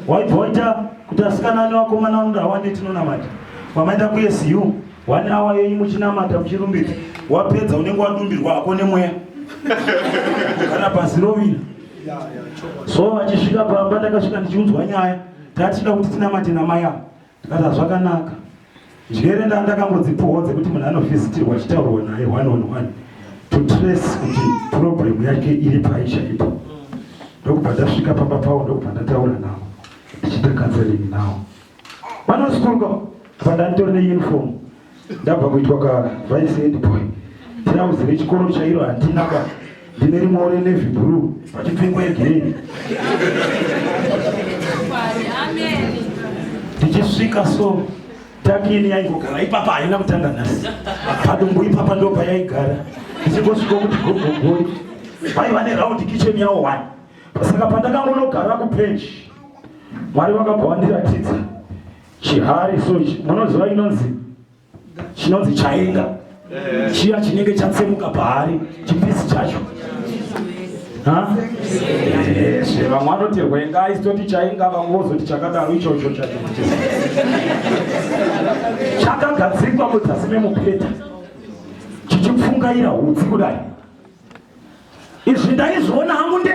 Waibva waita kuti asikana nevakomana vanoda wande tinonamata. Wamaenda kuSU one hour yenyu muchinamata muchirumbidza. Wapedza unenge wadumbirwa hako nemweya. Kana pasi rovira. So vachisvika pamba ndakasvika ndichiunzwa nyaya. Tatida kuti tinamate namai ava. Ndikati hazvakanaka. Njere nda ndakangodzipuhwa dzekuti munhu anovhisitirwa achitaurwa naye one on one to trace kuti problem yake iri pai chaipo. Ndokubva ndasvika pamba pavo ndokubva ndataura navo ndichiita counseling navo. Vanosikuruka apa ndanditori neuniform ndabva kuitwa ka vice head boy. Tirauzi rechikoro chairo handina ka ndine rimwewo renavy blue vachipfekwa yegrey. Ndichisvika so takini yaingogara ipapa haina kutanga nhasi padumbu ipapa ndo payaigara ndichingosvika kuti gogogoi vaiva neround kitchen yawo one saka pandakangonogara kupenji mwari vakabva vandiratidza chihari so ichi munoziva inonzi chinonzi chaenga chiya chinenge chatsemuka pahari chipisi chacho Ezve vamwe vanoti rwenga isi toti chainga vamwe vozoti chakadaro ichocho chacho chakagadzikwa mudzasi memupeta chichipfungaira hutsi kudai izvi ndaizviona hangu nde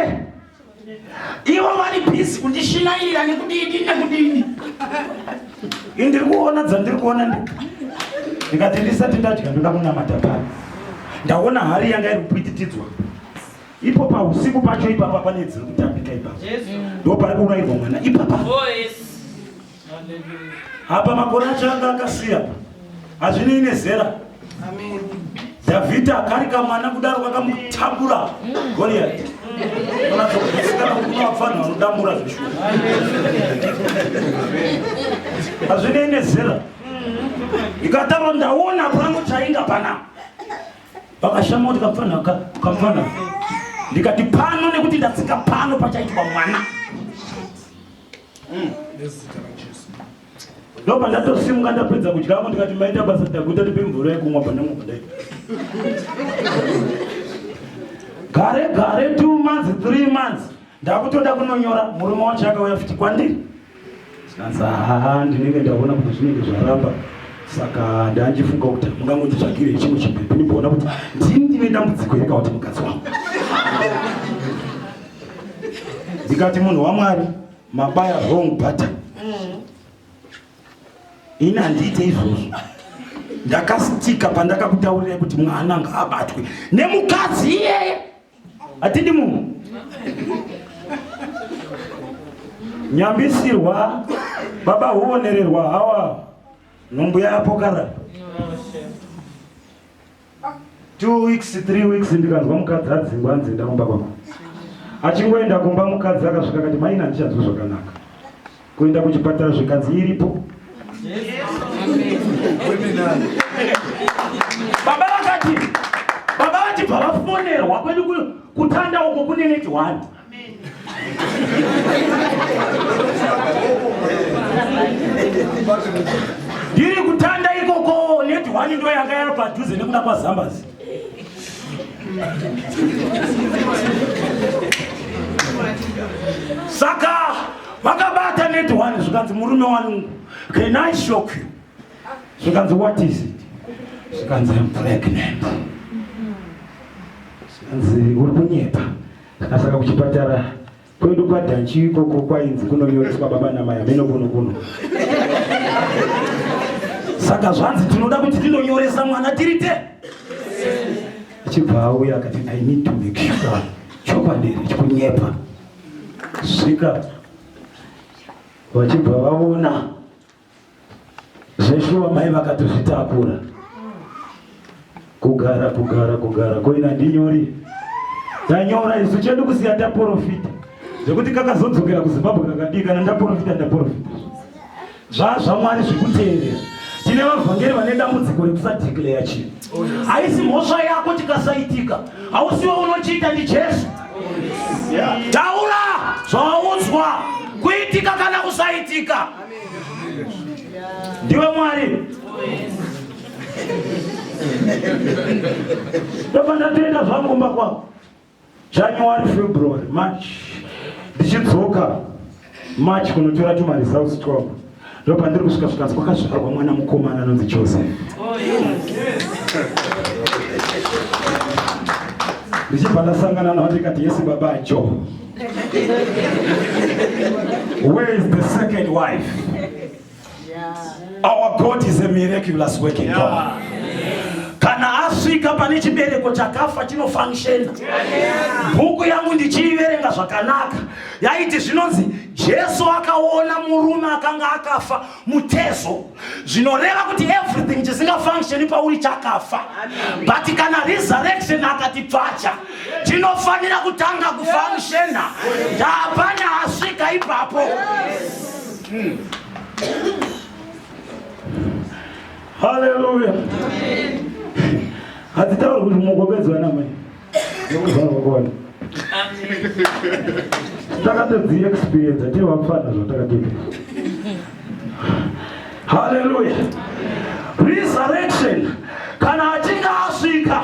ivo vari busy kundishinairira nekudidi nekudidi indiri kuona dzandiri kuona ndi ndikati ndisati ndadya ndoda kunamata pano ndaona hari yanga iri kupwititidzwa ipo pausiku pacho ipapa pane dziri kutambika ipapa ndo pari kuurayirwa mwana ipapa oh, apa makore acho anga akasiya hazvinei nezera dhavhidha kari kamwana kudaro kakamutambura goriyati unatsokusikana kuti unovafanha vanodambura zveshuwa hazvinei nezera ndikataura ndaona pano chainga pana vakashama kuti kamfanha kamfanha ndikati pano nekuti ndatsika pano pachaitwa mwana Ndobva ndatosimuka ndapedza kudya hangu ndikati maita basa ndaguta tipe mvura yekumwa pandangobva ndaita. Gare gare 2 months 3 months ndakutoda kunonyora murume wacho akauya futi kwandiri. Zvikanzi haa ndinenge ndaona kuti zvinenge zvaramba saka ndandifunga kuti mungangonditsvagire chimwe chibhebhi ndimboona kuti ndini ndine dambudziko here kana kuti mukadzi wangu. Ndikati munhu waMwari mabaya wrong button ini handiite izvozvo ndakastika pandakakutaurirai kuti mwana ngaabatwe nemukadzi iyeye hatidi munhu nyambisirwa baba huonererwa hawa nhumbu yapokara Two weeks, three weeks ndikanzwa mukadzi adzingwa anzi enda kumba kwako. Achingoenda kumba mukadzi akasvika akati maina handichanzwi zvakanaka. Kuenda kuchipatara zvikanzi iripo. Baba vakati baba vachibva vafonerwa kwedu kutanda uko kune net one. Ndiri kutanda ikoko net one ndo yanga yari padhuze nekuda kwaZambazi. Saka vakabata net one zvikanzi murume wangu can I shock you? Zvikanzi what is it? Zvikanzi I'm pregnant. Zvikanzi uri kunyepa. Saka kuchipatara kwedu kwadhanchi ikoko kwainzi kunonyoreswa baba namai hameno kuno kuno. Saka zvanzi tinoda kuti tinonyoresa mwana tiri te. Achibva auya akati I need to make sure chokwadi here chikunyepa. Svika vachibva vaona Zveshuwa mai vakatozvitakura. Kugara kugara kugara koina ndinyori. Tanyora isu chedu kusiya taporofita. Zvekuti kakazodzokera kuZimbabwe kakadii kana ndaporofita ndaporofita. Zvaa zvaMwari zvekuteerera. Tine vavhangeri vane dambudziko rekusadeclare chinhu. Haisi mhosva yako chikasaitika. Hausiwe unochiita ndi Jesu. Taura zvawaudzwa kuitika kana kusaitika. Ndiwe Mwari. Ndobva ndatoenda zvangu kumba kwangu. January, February, March ndichidzoka March kunotora tumaresults twangu ndopandiri kusvika zvikanzi kwakazvarwa mwana mukomana anonzi Joseph. Oh, Ndichibva ndasangana navo ndikati yesi baba Joe. Where is the second wife? Our God is a miraculous working God. Kana asvika pane chibereko chakafa chinofunctiona. Bhuku yangu ndichiiverenga zvakanaka yaiti zvinonzi Jesu akaona murume akanga akafa mutezo zvinoreva kuti everything chisingafunctioni pauri chakafa but kana resurrection akati pfacha chinofanira kutanga kufunctiona ndapana asvika ipapo. Haleluya. Hatitauri kuti mukopedzwa namai. Nekuzvarwa kwani. Takatodzi experience tiri vapfana zvatakatoita. Haleluya. Resurrection kana achinge asvika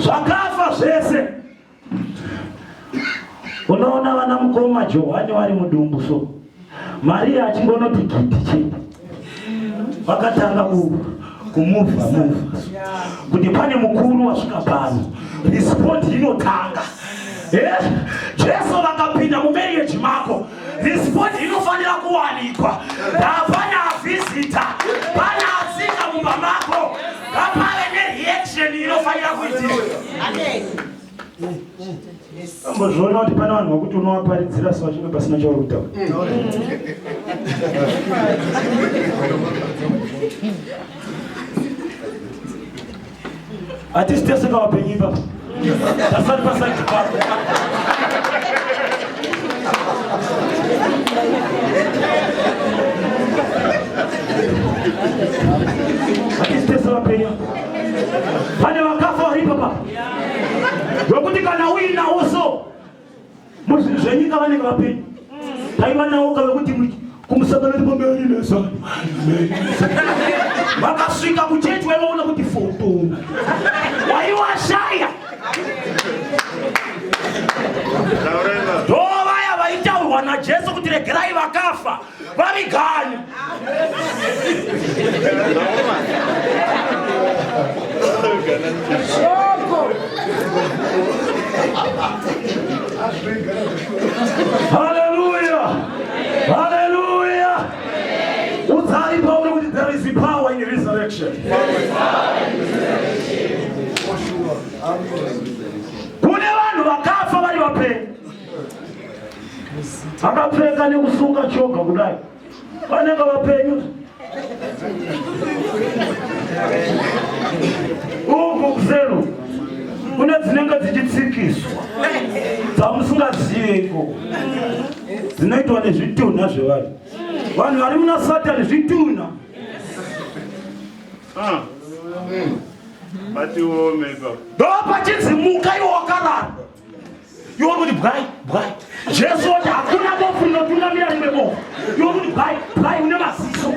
zvakafa zvese Unoona vana mukoma Johani vari mudumbu so Maria achingonoti gidi chete vakatanga kumuvha muvha kuti pane mukuru wasvika pano respond inotanga eh? Jesu vakapinda mumarriage mako respond inofanira kuwanikwa hapana avhizita pana atsika mumba mako ngapave nereaction inofanira kuitika. Ambozviona kuti pane vanhu vakuti unovaparidzira so vachinge pasina chauri kutaura. Hatisi tese kavapenyu ipapa. Tasati pasati papo. Hatisi tese vapenyu. Pane vakafa vari ipapa. Wekuti kana uinawo so muzvinhu zvenyika vanenge vapenyu. Taiva nawo ka vekuti kumusangano tipamberi nezano. Vakasvika kuchechi waivaona kuti foto. Waiwashaya. Ndo vaya vaitaurwa naJesu kuti regerai vakafa vavigani. Hallelujah! Hallelujah! Udzai Pauro kuti there is power in resurrection. Kune vanhu vakafa vari vapenyu. Akapfeka nekusunga choga kudai. Vanenge vapenyu. Uku kusero kune dzinenge dzichitsikiswa dzamusingazive ikoko dzinoitwa nezvitunha zvevanhu. Vanhu vari muna Satani zvitunha. Ah. Patiome ipapo. Ndopachidzimuka iwo wakarara. Iwe kuti bwai bwai. Jesu oti hakuna bofu rinotungamira rimwe bofu. Iwe kuti bwai bwai une maziso.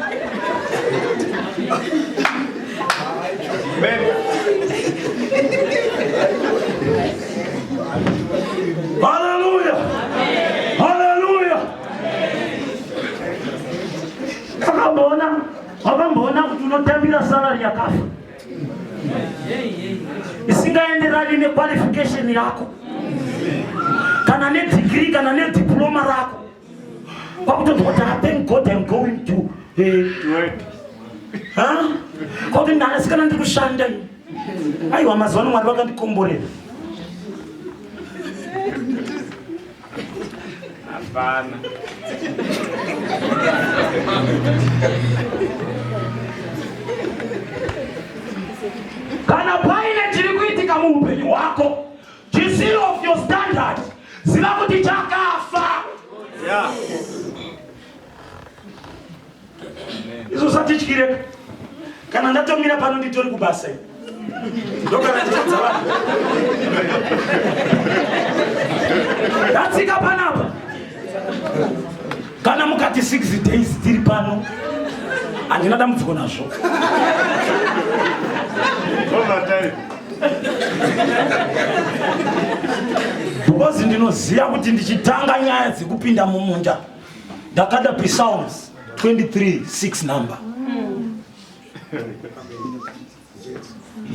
Haleluya. Haleluya. Akamboona wakamboona kuti unotambira salary yakafa isingaenderani nequalification yako kana nedegree kana nediploma rako kwakutonzwa kuti ah, thank god im going to eh, kwakuti ndanasikana ndiri kushanda aiwa mazuva ano mwari vakandikomborera Hapana. Kana paine chiri kuitika muupenyu hwako chisiri of your standard, ziva kuti chakafa. Yeah. Izvo usatityire. Kana ndatomira pano nditori kubasa ini. Ndokana ndichadza vanhu. Ndatsika panapa. Kana mukati 6 days tiri pano. Handina dambudziko nazvo. Overtime. Because ndinoziva kuti ndichitanga nyaya dzekupinda mumunda ndakada Psalms 23 6 number.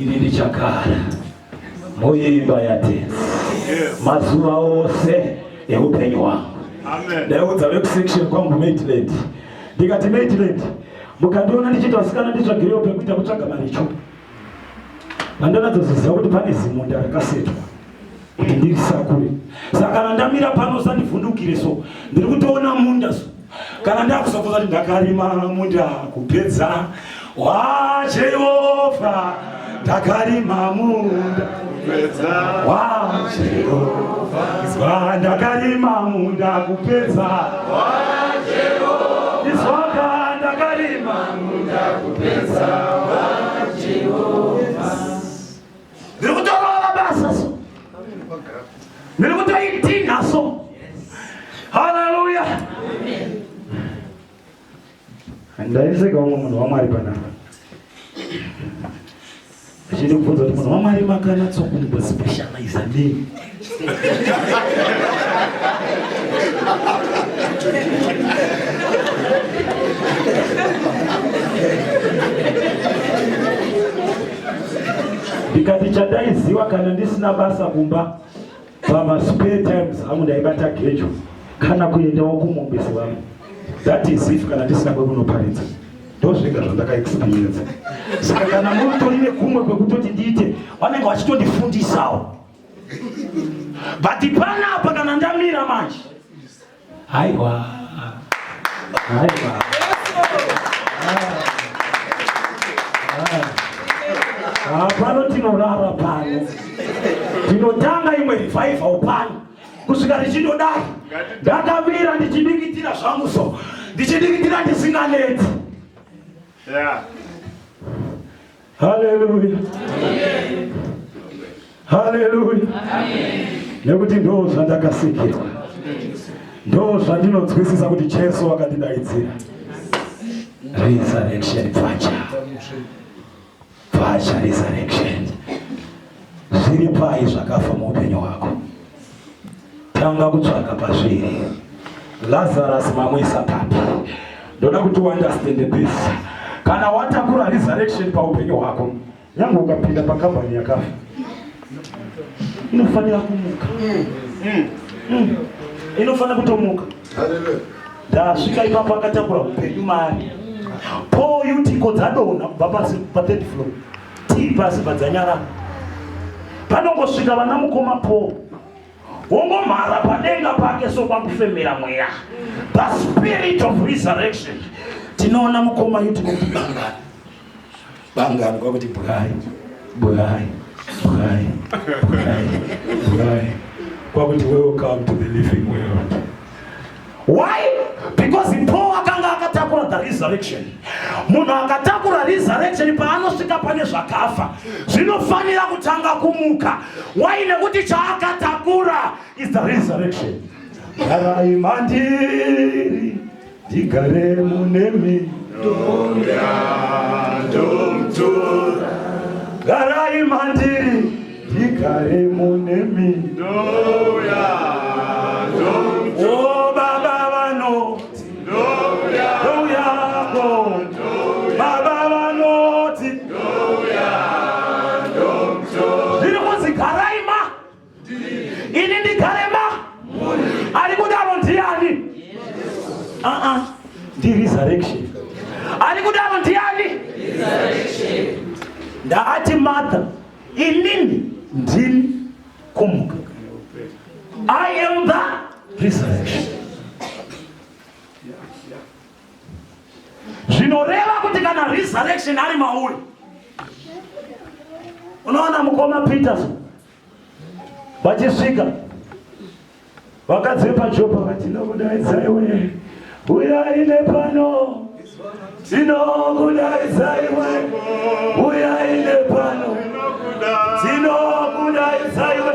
Ini ndichagara muimba yaTenzi mazuva ose eupenyu hwangu. Ndaiudza vekusection kwangu Maitland, ndikati Maitland, mukandiona ndichiita vasikana nditsvagirewo pekuita kutsvaga maricho. Pandakadzozoziva kuti pane zimunda rakasetwa kuti ndirisakure, saka kana ndamira pano usandivhundukire so ndiri kutoona munda so kana ndakuzokuza kuti ndakarima munda kupedza waJehovha, ndakarima munda Kupedza. waJehovha, ndakarima munda kupedza izwaka, ndakarima munda kupedza waJehovha. Ndiri kutorova basa so, ndiri kutoitinha so. Haleluya! Ndaiseka umwe munhu waMwari panapa achidi kubvunza kuti munhu waMwari makanatsokumbospecializa nei? Ndikati chandaiziva, kana ndisina basa kumba pamaspare times angu ndaibata gejo kana kuendawo kumombe sevamwe. That is if kana ndisina kwekunoparidza. Ndozvega zvandakaexperience. Saka kana mutori nekumwe kwekutoti ndiite, vanenge vachitondifundisawo. But panapa kana ndamira manje, haiwa, haiwa. Ah, pano tinorara pano, tinotanga imwe revival pano kusvika richindodai. Ndakamira ndichidikitira zvangu so, ndichidikitira ndisinganeti. Haleluya, haleluya! Nekuti ndo zvandakasikirwa, ndo zvandinonzwisisa kuti Jesu wakandidaidzira resurrection. Pfacha pfacha resurrection. Zviri pai zvakafa muupenyu hwako? Tanga kutsvaga pazviri. Lazarus mamuisa papi? Ndoda kuti uunderstand this. Kana watakura resurrection paupenyu hwako, nyange ukapinda pakambani yakafa, inofanira kumuka. Inofanira kutomuka. Ndasvika ipapo akatakura upenyu mari. Paul Yutiko dzadonha kubva pasi pathird floor, tii pasi padzanyarara. Panongosvika vana mukoma Paul, wongomhara padenga pake so kwakufemera mweya, the spirit of resurrection. Tinoona mukoma Yutiko kuti bangani bangani, kwakuti bwai bwai bwai bwai bwai, kwakuti welcome to the living world. Why? Because Paul akanga akatakura the resurrection. Munhu akatakura resurrection, paanosvika pane zvakafa zvinofanira kutanga kumuka. Why? Nekuti chaakatakura is the resurrection. Garai mandiri, ndigare munemi. Ndomtura. Garai mandiri, ndigare munemi. Ndoya. O Baba vanoti Ndoya. ndouyako. Baba vanoti zviri kunzi garai ma ini ndigare ma. Ari kudaro ndiani? Aa, ndiresurrection. Ari kudaro ndiani? Ndaati Martha, inini ndini kumuka. I am the resurrection. Zvinoreva kuti kana resurrection ari mauri, unoona mukoma Peters vachisvika, vakadzi vepaJopa vati, "Tinokudaidzai we, uyai nepano. Tinokudaidzai we, uyai nepano. Tinokudaidzai we,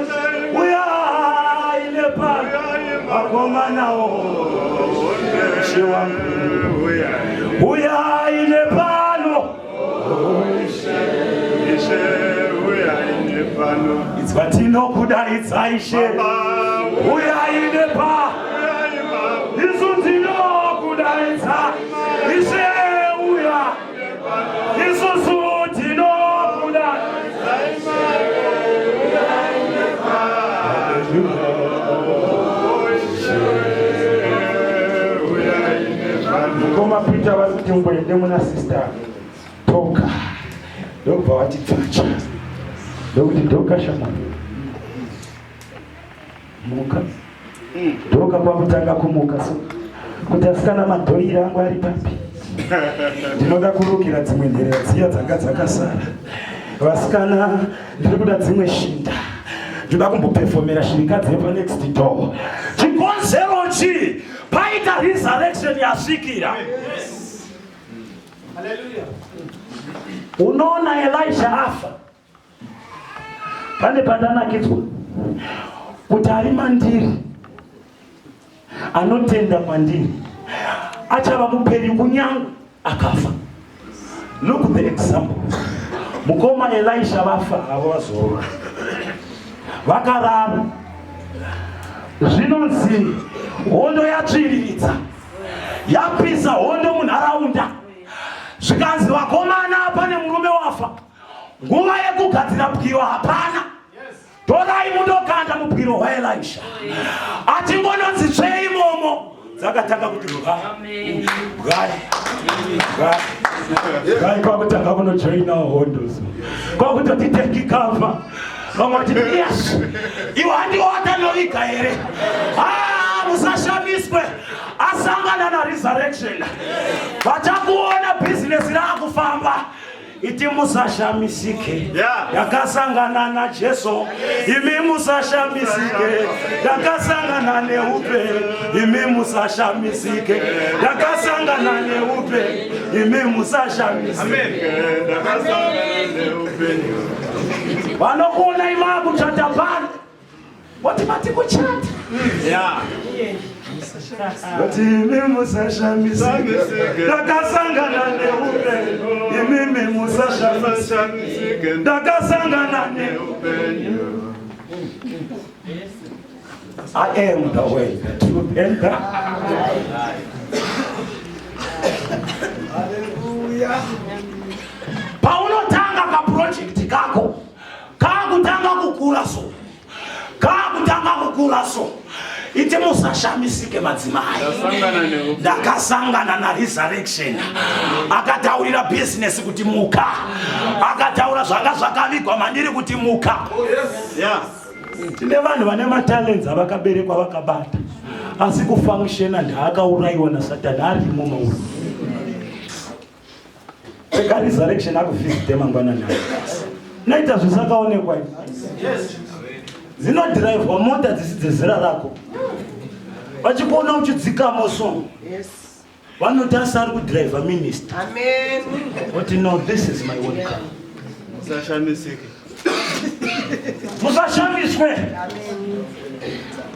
uyai nepano." Vakomanawo, Ishe wangu, uyai nepano. Idzwa tinokudaidza Ishe, uyai nepa isu tinokudaidza Ishe, uya isusu tinokuda. Mukoma Peter vari kuti umboende muna Sister Toka, ndokubva vati pfacha, ndokuti Doka shamwari, muka. Doka kwakutanga kumuka so kuti asikana, madhoiri angu ari papi? Ndinoda kurukira dzimwe nherera dziya dzanga dzakasara. Vasikana, ndiri kuda dzimwe shinda, ndoda kumbopefomera shirikadzi yepanext door. Chikonzero chii? Paita resurrection yasvikira. Unoona Elisha afa, pane pandanakidzwa kuti ari mandiri, anotenda kwandiri achava mupenyu kunyange akafa. Look the example. Mukoma Elisha vafa havo, vazorora, vakarara. Zvinonzi hondo yatsviriridza, yapisa hondo munharaunda. Zvikanzi, vakomana, pane murume wafa, nguva yekugadzira bwiro hapana, torai mundokanda mubwiro hwaElisha. Achingononzi tsve imomo, dzakatanga kuti bwai bwai bwai bwai, kwakutanga kunojoinawo hondo. So kwakutoti take cover. Vamwe vachiti, yes, iwe handiwo watanoviga here? Ah, musashamiswe, asangana naresurrection. Vachakuona bhizinesi raakufamba, iti musashamisike, ndakasangana naJesu. Imi musashamisike, ndakasangana neupenyu. Imi musashamisike, ndakasangana neupenyu. Imi musashamisike. Vanokuona imaa kuchata pano, voti mati kuchata. Kuti imi musashamisike, ndakasangana neupenyu. Imimi musashamisike, ndakasangana neupenyu. I am the way, the truth and the Hallelujah. Paunotanga kaproject kako, kakutanga kukura so, kakutanga kukura so, iti musashamisike madzimai, ndakasangana naresurrection. Akataurira bhizinesi kuti muka, akataura zvanga zvakavigwa mandiri kuti muka. Tine vanhu vane matalents avakaberekwa vakabata, asi kufunctiona ndaakaurayiwa nasatani arimo mauri. Rega resurrection akuvhizite mangwanani ayo, noita zvisakaonekwa. Dzinodhiraivhwa mota dzisi dzezera rako, vachikuona uchidzikamo so, vanoti asi ari kudhiraivha minister. Oti, no, this is my own car. Musashamisike. Musashamiswe,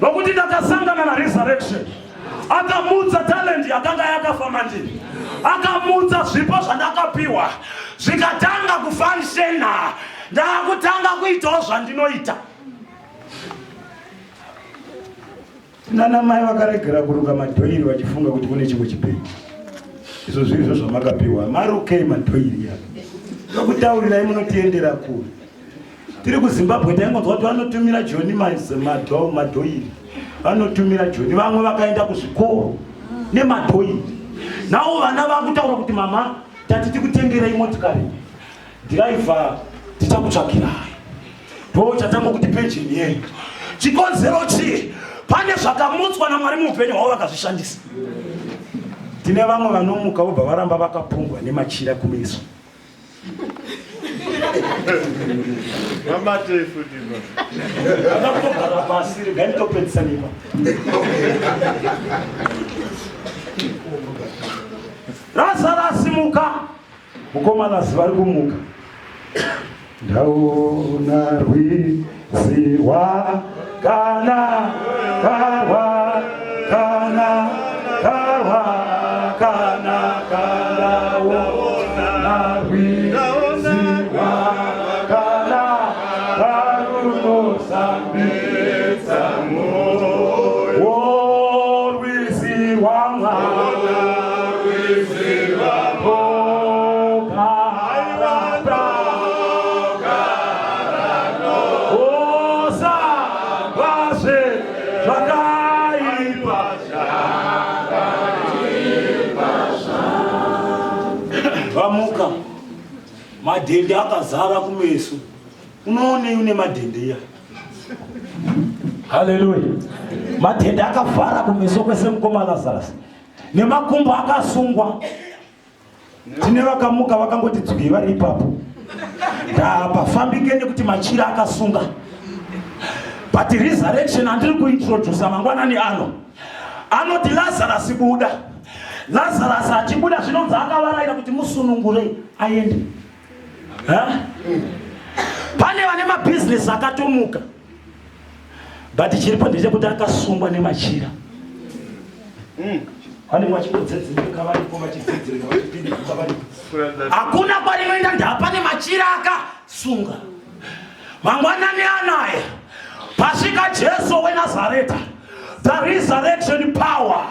nokuti ndakasangana naresurrection. Akamutsa talent yakanga yakafa mandiri, akamutsa zvipo zvandakapiwa, zvikatanga kufunctiona. Ndaakutanga kuitawo zvandinoita. Nana mai vakaregera kuruka madhoiri vachifunga kuti kune chimwe chipenyu. Izvo zvirizvo zvamakapiwa, marukei madhoiri ya nokutaurirai munotiendera kure. Tiri kuZimbabwe taingonzwa kuti vanotumira Joni madhoiri, vanotumira Joni. Vamwe vakaenda kuzvikoro nemadhoiri. Navo vana vakutaura kuti, mama, tati tikutengerei motikari, dhiraivha tichakutsvakirai. Ndo chatanga kuti penjeni yenyu. Chikonzero chii? Pane zvakamutswa naMwari muupenyu hwavo, vakazvishandisa. Tine vamwe vanomuka vobva varamba vakapungwa nemachira kumeso. Vabatei futi ba. Vakatogara pasi, regai nditopedzisa nepa. Razaro asimuka, mukomana zuva ri kumuka. Ndaona rwizi rwakana karwa kana karwa kana kandaona rwizi rwakana karwa. Worwizi rwaMwari. Vamuka, madhende akazara kumeso. Unoonei une madhende iya? Haleluya! Madhende akavhara kumeso kwese mukoma Lazarus, nemakumbo akasungwa. Tine vakamuka vakangoti dzwii vari ipapo, ndapafambike nekuti machira akasunga. But resurrection andiri kuintrodusa mangwanani ano anoti Lazarus buda. Lazarus achibuda zvinonzi akavaraira kuti musunungurei aende. Pane vane mabhizinesi akatomuka, but chiripo ndechekuti akasungwa nemachira. Vanenge vachingodzedzereka varipo, vachidzedzereka vachipinduka varipo, hakuna kwarinoenda, ndapane machira akasunga. Mangwanani anaya pasvika Jesu weNazareta, the resurrection power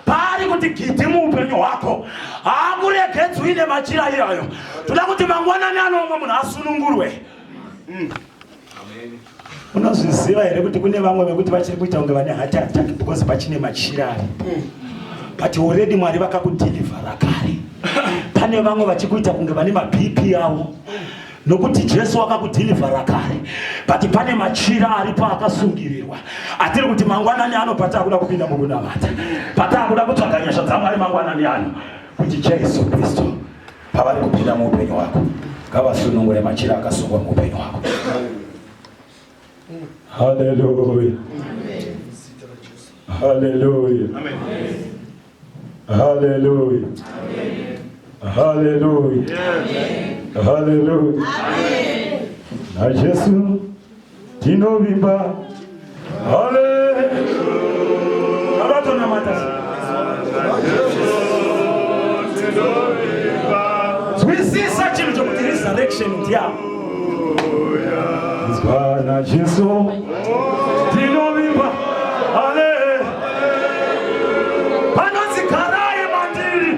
paari kuti gidhi muupenyu hwako, haakuregedzwi nemachira iyayo. Toda kuti mangwanani ano umwe munhu asunungurwe. Unozviziva here kuti kune vamwe vekuti vachiri kuita kunge vane heart attack because pachine machira aripo, but already Mwari vakakudhilivhara kare. Pane vamwe vachikuita kunge vane maBP avo nokuti Jesu akakudhilivhara kare, but pane machira aripo akasungirirwa. Atiri kuti mangwanani ano pataakuda kupinda mukunamata, pataakuda kutsvaga nyasha dzaMwari mangwanani ano, kuti Jesu Kristu pavari kupinda muupenyu hwako, ngavasunungure machira akasungwa muupenyu hwako. Haleluya, haleluya, haleluya, haleluya, haleluya. NaJesu tinovimba. Haleluya. Avatonamata. Nzwisisa chinhu chokuti resurrection ndiya Nzwa Jesu tinovimba. Ale panonzi garai mandiri,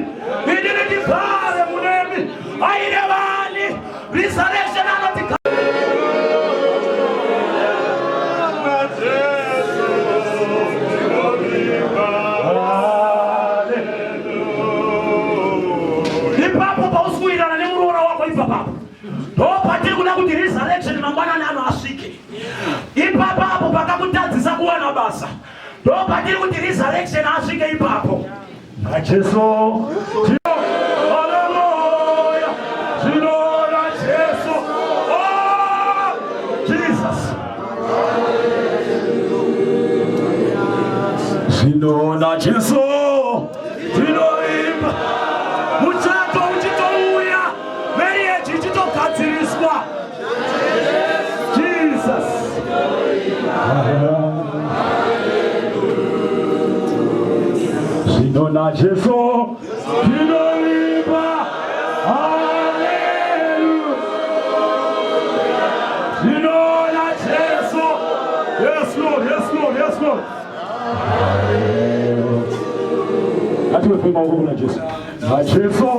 inini ndigare munemi, airevani resurrection anoti Ale. Ipapo pausikuwirirana nemuroora wako, ipapapo ndo patiri kuda kuti resurrection mangwanani ano asvike. Ipapapo pakakutadzisa kuwana basa, ndo patiri kuti resurrection asvike ipapo. NaJesu, haleluya, zvinoda Jesu. Oh, Jesus, zvinoda Jesu tinoimba. Muchato uchitouya, marriage ichitogadziriswa. Jesus, zvino naJesu tinoimba. Haleluya, zvino naJesu. Yes Lord, yes Lord, yes Lord. Ngatiwepei maoko kuna Jesu. NaJesu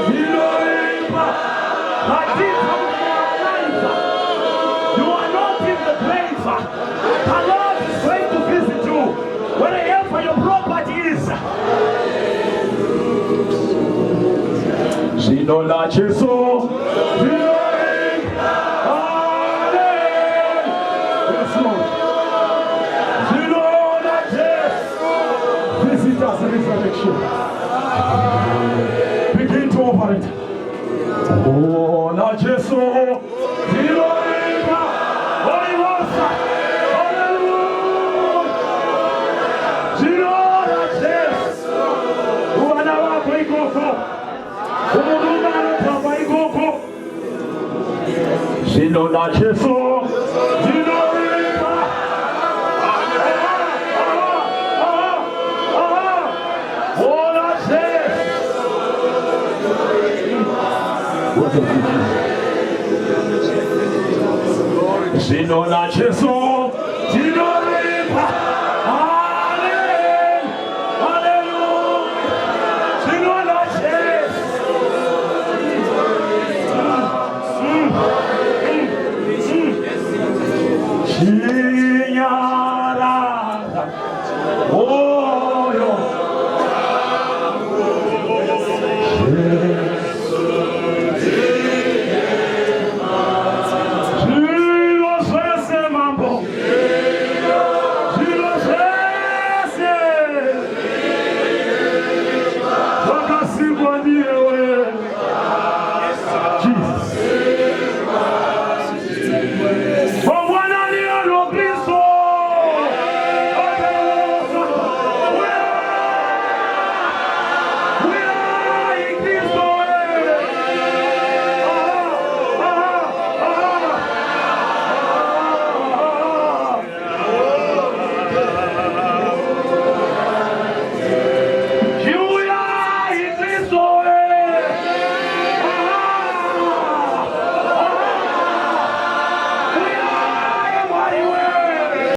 tinoimba. Ratidza kuti you are alive. You are not in the grave. The Lord is going to visit you wherever your property is. Zvino naJesu tinoimba. Hallelujah. Yes Lord. Zvino naJesu. Visitors resurrection. Begin to operate. Oh, na Jesu tinoimba. Holy Ghost. Hallelujah. Zvino naJesu. Kuvana vako ikoko. Kumurume anotamba ikoko. Zvino naJesu tinoimba. Ora Jesu. Zvino naJesu. Tinoripa. Hallelujah. Hallelujah. Tinoda Jesu.